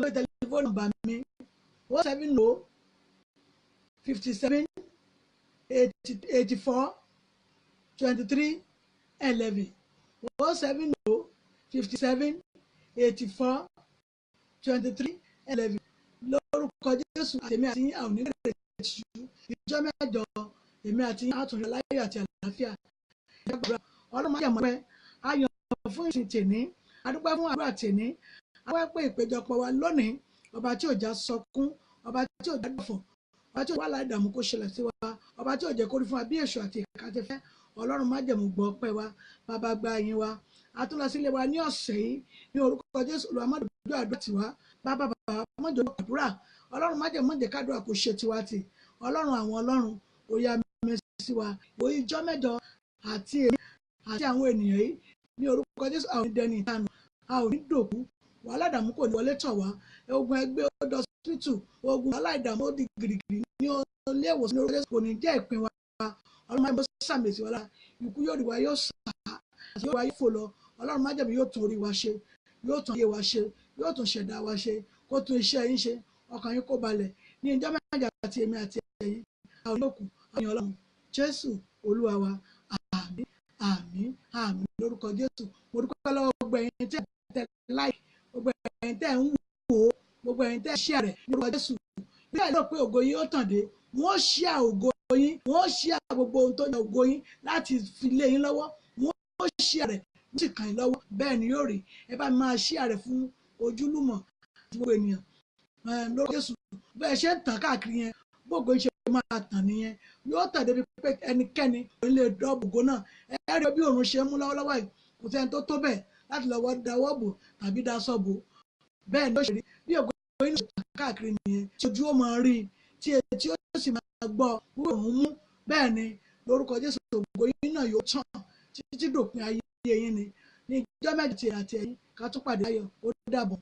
pé tẹlifóònù nọ́mbà mi 070 57 84 23 11, 070 57 84 23 11. Lórúkọ Jésù, àtèmi àti yín, àwọn oníbẹ̀rẹ̀ tìjú. Ìjọ mẹ́jọ, èmi àti yín àtúnṣe láyọ̀ àti àlàáfíà. Ọlọ́run máa jẹ̀mọ́ pẹ́ ayọ̀ fún ìsìn tèní. Adúpẹ́ fún àdúrà tèní. Adúpẹ́ pé ìpéjọpọ̀ wa lónìí, ọba tí ò já sọkún, ọba tí ò já dọ̀fọ̀, ọba tí ò wà láì dààmú kó ṣẹlẹ̀ sí wa, ọba tí ò jẹ́ kórí fún wa bí èṣù àti ìka ti fẹ́. Ọlọ́run májẹ̀mú, gbọ́ ọpẹ́ wa. Bàbá, gba yín wa. A tún lọ sílé wa ní ọ̀sẹ̀ yìí ní orúkọ Jésù. Olúwa, má dojú àdúrà tiwa. Bàbá, bàbá, má dojú àdúrà. Ọlọ́run májẹ̀mú, má jẹ́ kádùrà kó ṣe tiwa tì. Ọlọ́run àwọn ọlọ́run, ó yá mi sí wa. Ìwòye ìjọ mẹ́jọ, àti èmi àti àwọn ènìyàn yìí, ní orúkọ Jésù, àwọn onídẹni ìtanù, a ò ní dòkú. Wàhálà ìdààmú kò ní wọlé tọ̀ wá. Ogun ẹgbẹ́ ó dọ́sítù, ogun wàhálà ìdààmú ó di gìrìgìrì ní ilé ìwòsàn, ní orúkọ Jésù, kò ní jẹ́ ìpín wa. Ọlọ́run máa ń bọ́ sàmì sí wa lára. Ikú yóò rí wa, yóò sà àti yóò wá, yóò fò lọ. Ọlọ́run májẹ̀mú yóò tún orí wa ṣe, yóò tún ayé wa ṣe, yóò tún ṣẹ̀dá wa ṣe, kó tún iṣẹ́ yín ṣe. Ọkàn yín kó balẹ̀. Ní ìjọ mẹ́jọ, àti èmi àti ẹ̀yin, àwọn olókùn àwọn Ọlọ́run. Jésù Olúwa wa. Àmín, àmín, àmín lórúkọ Jésù. Mo dúpẹ́ lọ́wọ́ gbogbo ẹ̀yin tẹ́ tẹ like, gbogbo ẹ̀yin tẹ́ ń wò ó, gbogbo ẹ̀yin tẹ́ share rẹ̀ lórúkọ Jésù. Bí ẹ̀ lọ pé ògo yín ó tàn dé, wọ́n share ògo yín, wọ́n share gbogbo ohun tó yẹ ògo yín láti fi lé yín lọ́wọ́. Wọ́n share rẹ̀, wọ́n sì kàn yín lọ́wọ́. Bẹ́ẹ̀ ni yóò rí. Ẹ bá mi máa share rẹ̀ fún ojúlùmọ̀ àti gbogbo ènìyàn lórúkọ Jésù. Bẹ́ẹ̀ ṣe ń tàn káàkiri yẹn, gbogbo ṣe máa tàn nìyẹn. Yóò tàn débi pé ẹnikẹ́ni kò ní lè dọ́ọ̀bù ògo náà. Ẹ rí bí òòrùn ṣe ń mú lọ́wọ́lọ́wọ́ yìí, kò sẹ́ni tó tó bẹ́ẹ̀ láti lọ́wọ́ dáwọ́ bò tàbí daṣọ bò. Bẹ́ẹ̀ ni ó ṣe rí. Bí ògo yín ṣe tàn káàkiri nìyẹn, tí ojú ó máa rí, tí etí ó sì máa gbọ́ wípé òun mú. Bẹ́ẹ̀ ni lórúkọ Jésù, ògo yín náà yóò tàn títí dòpin ayé yín ni. Ní ìjọ mẹ́jọ tí àti ẹ̀yin ká tún pàdé ayọ̀. Ó dàbọ̀.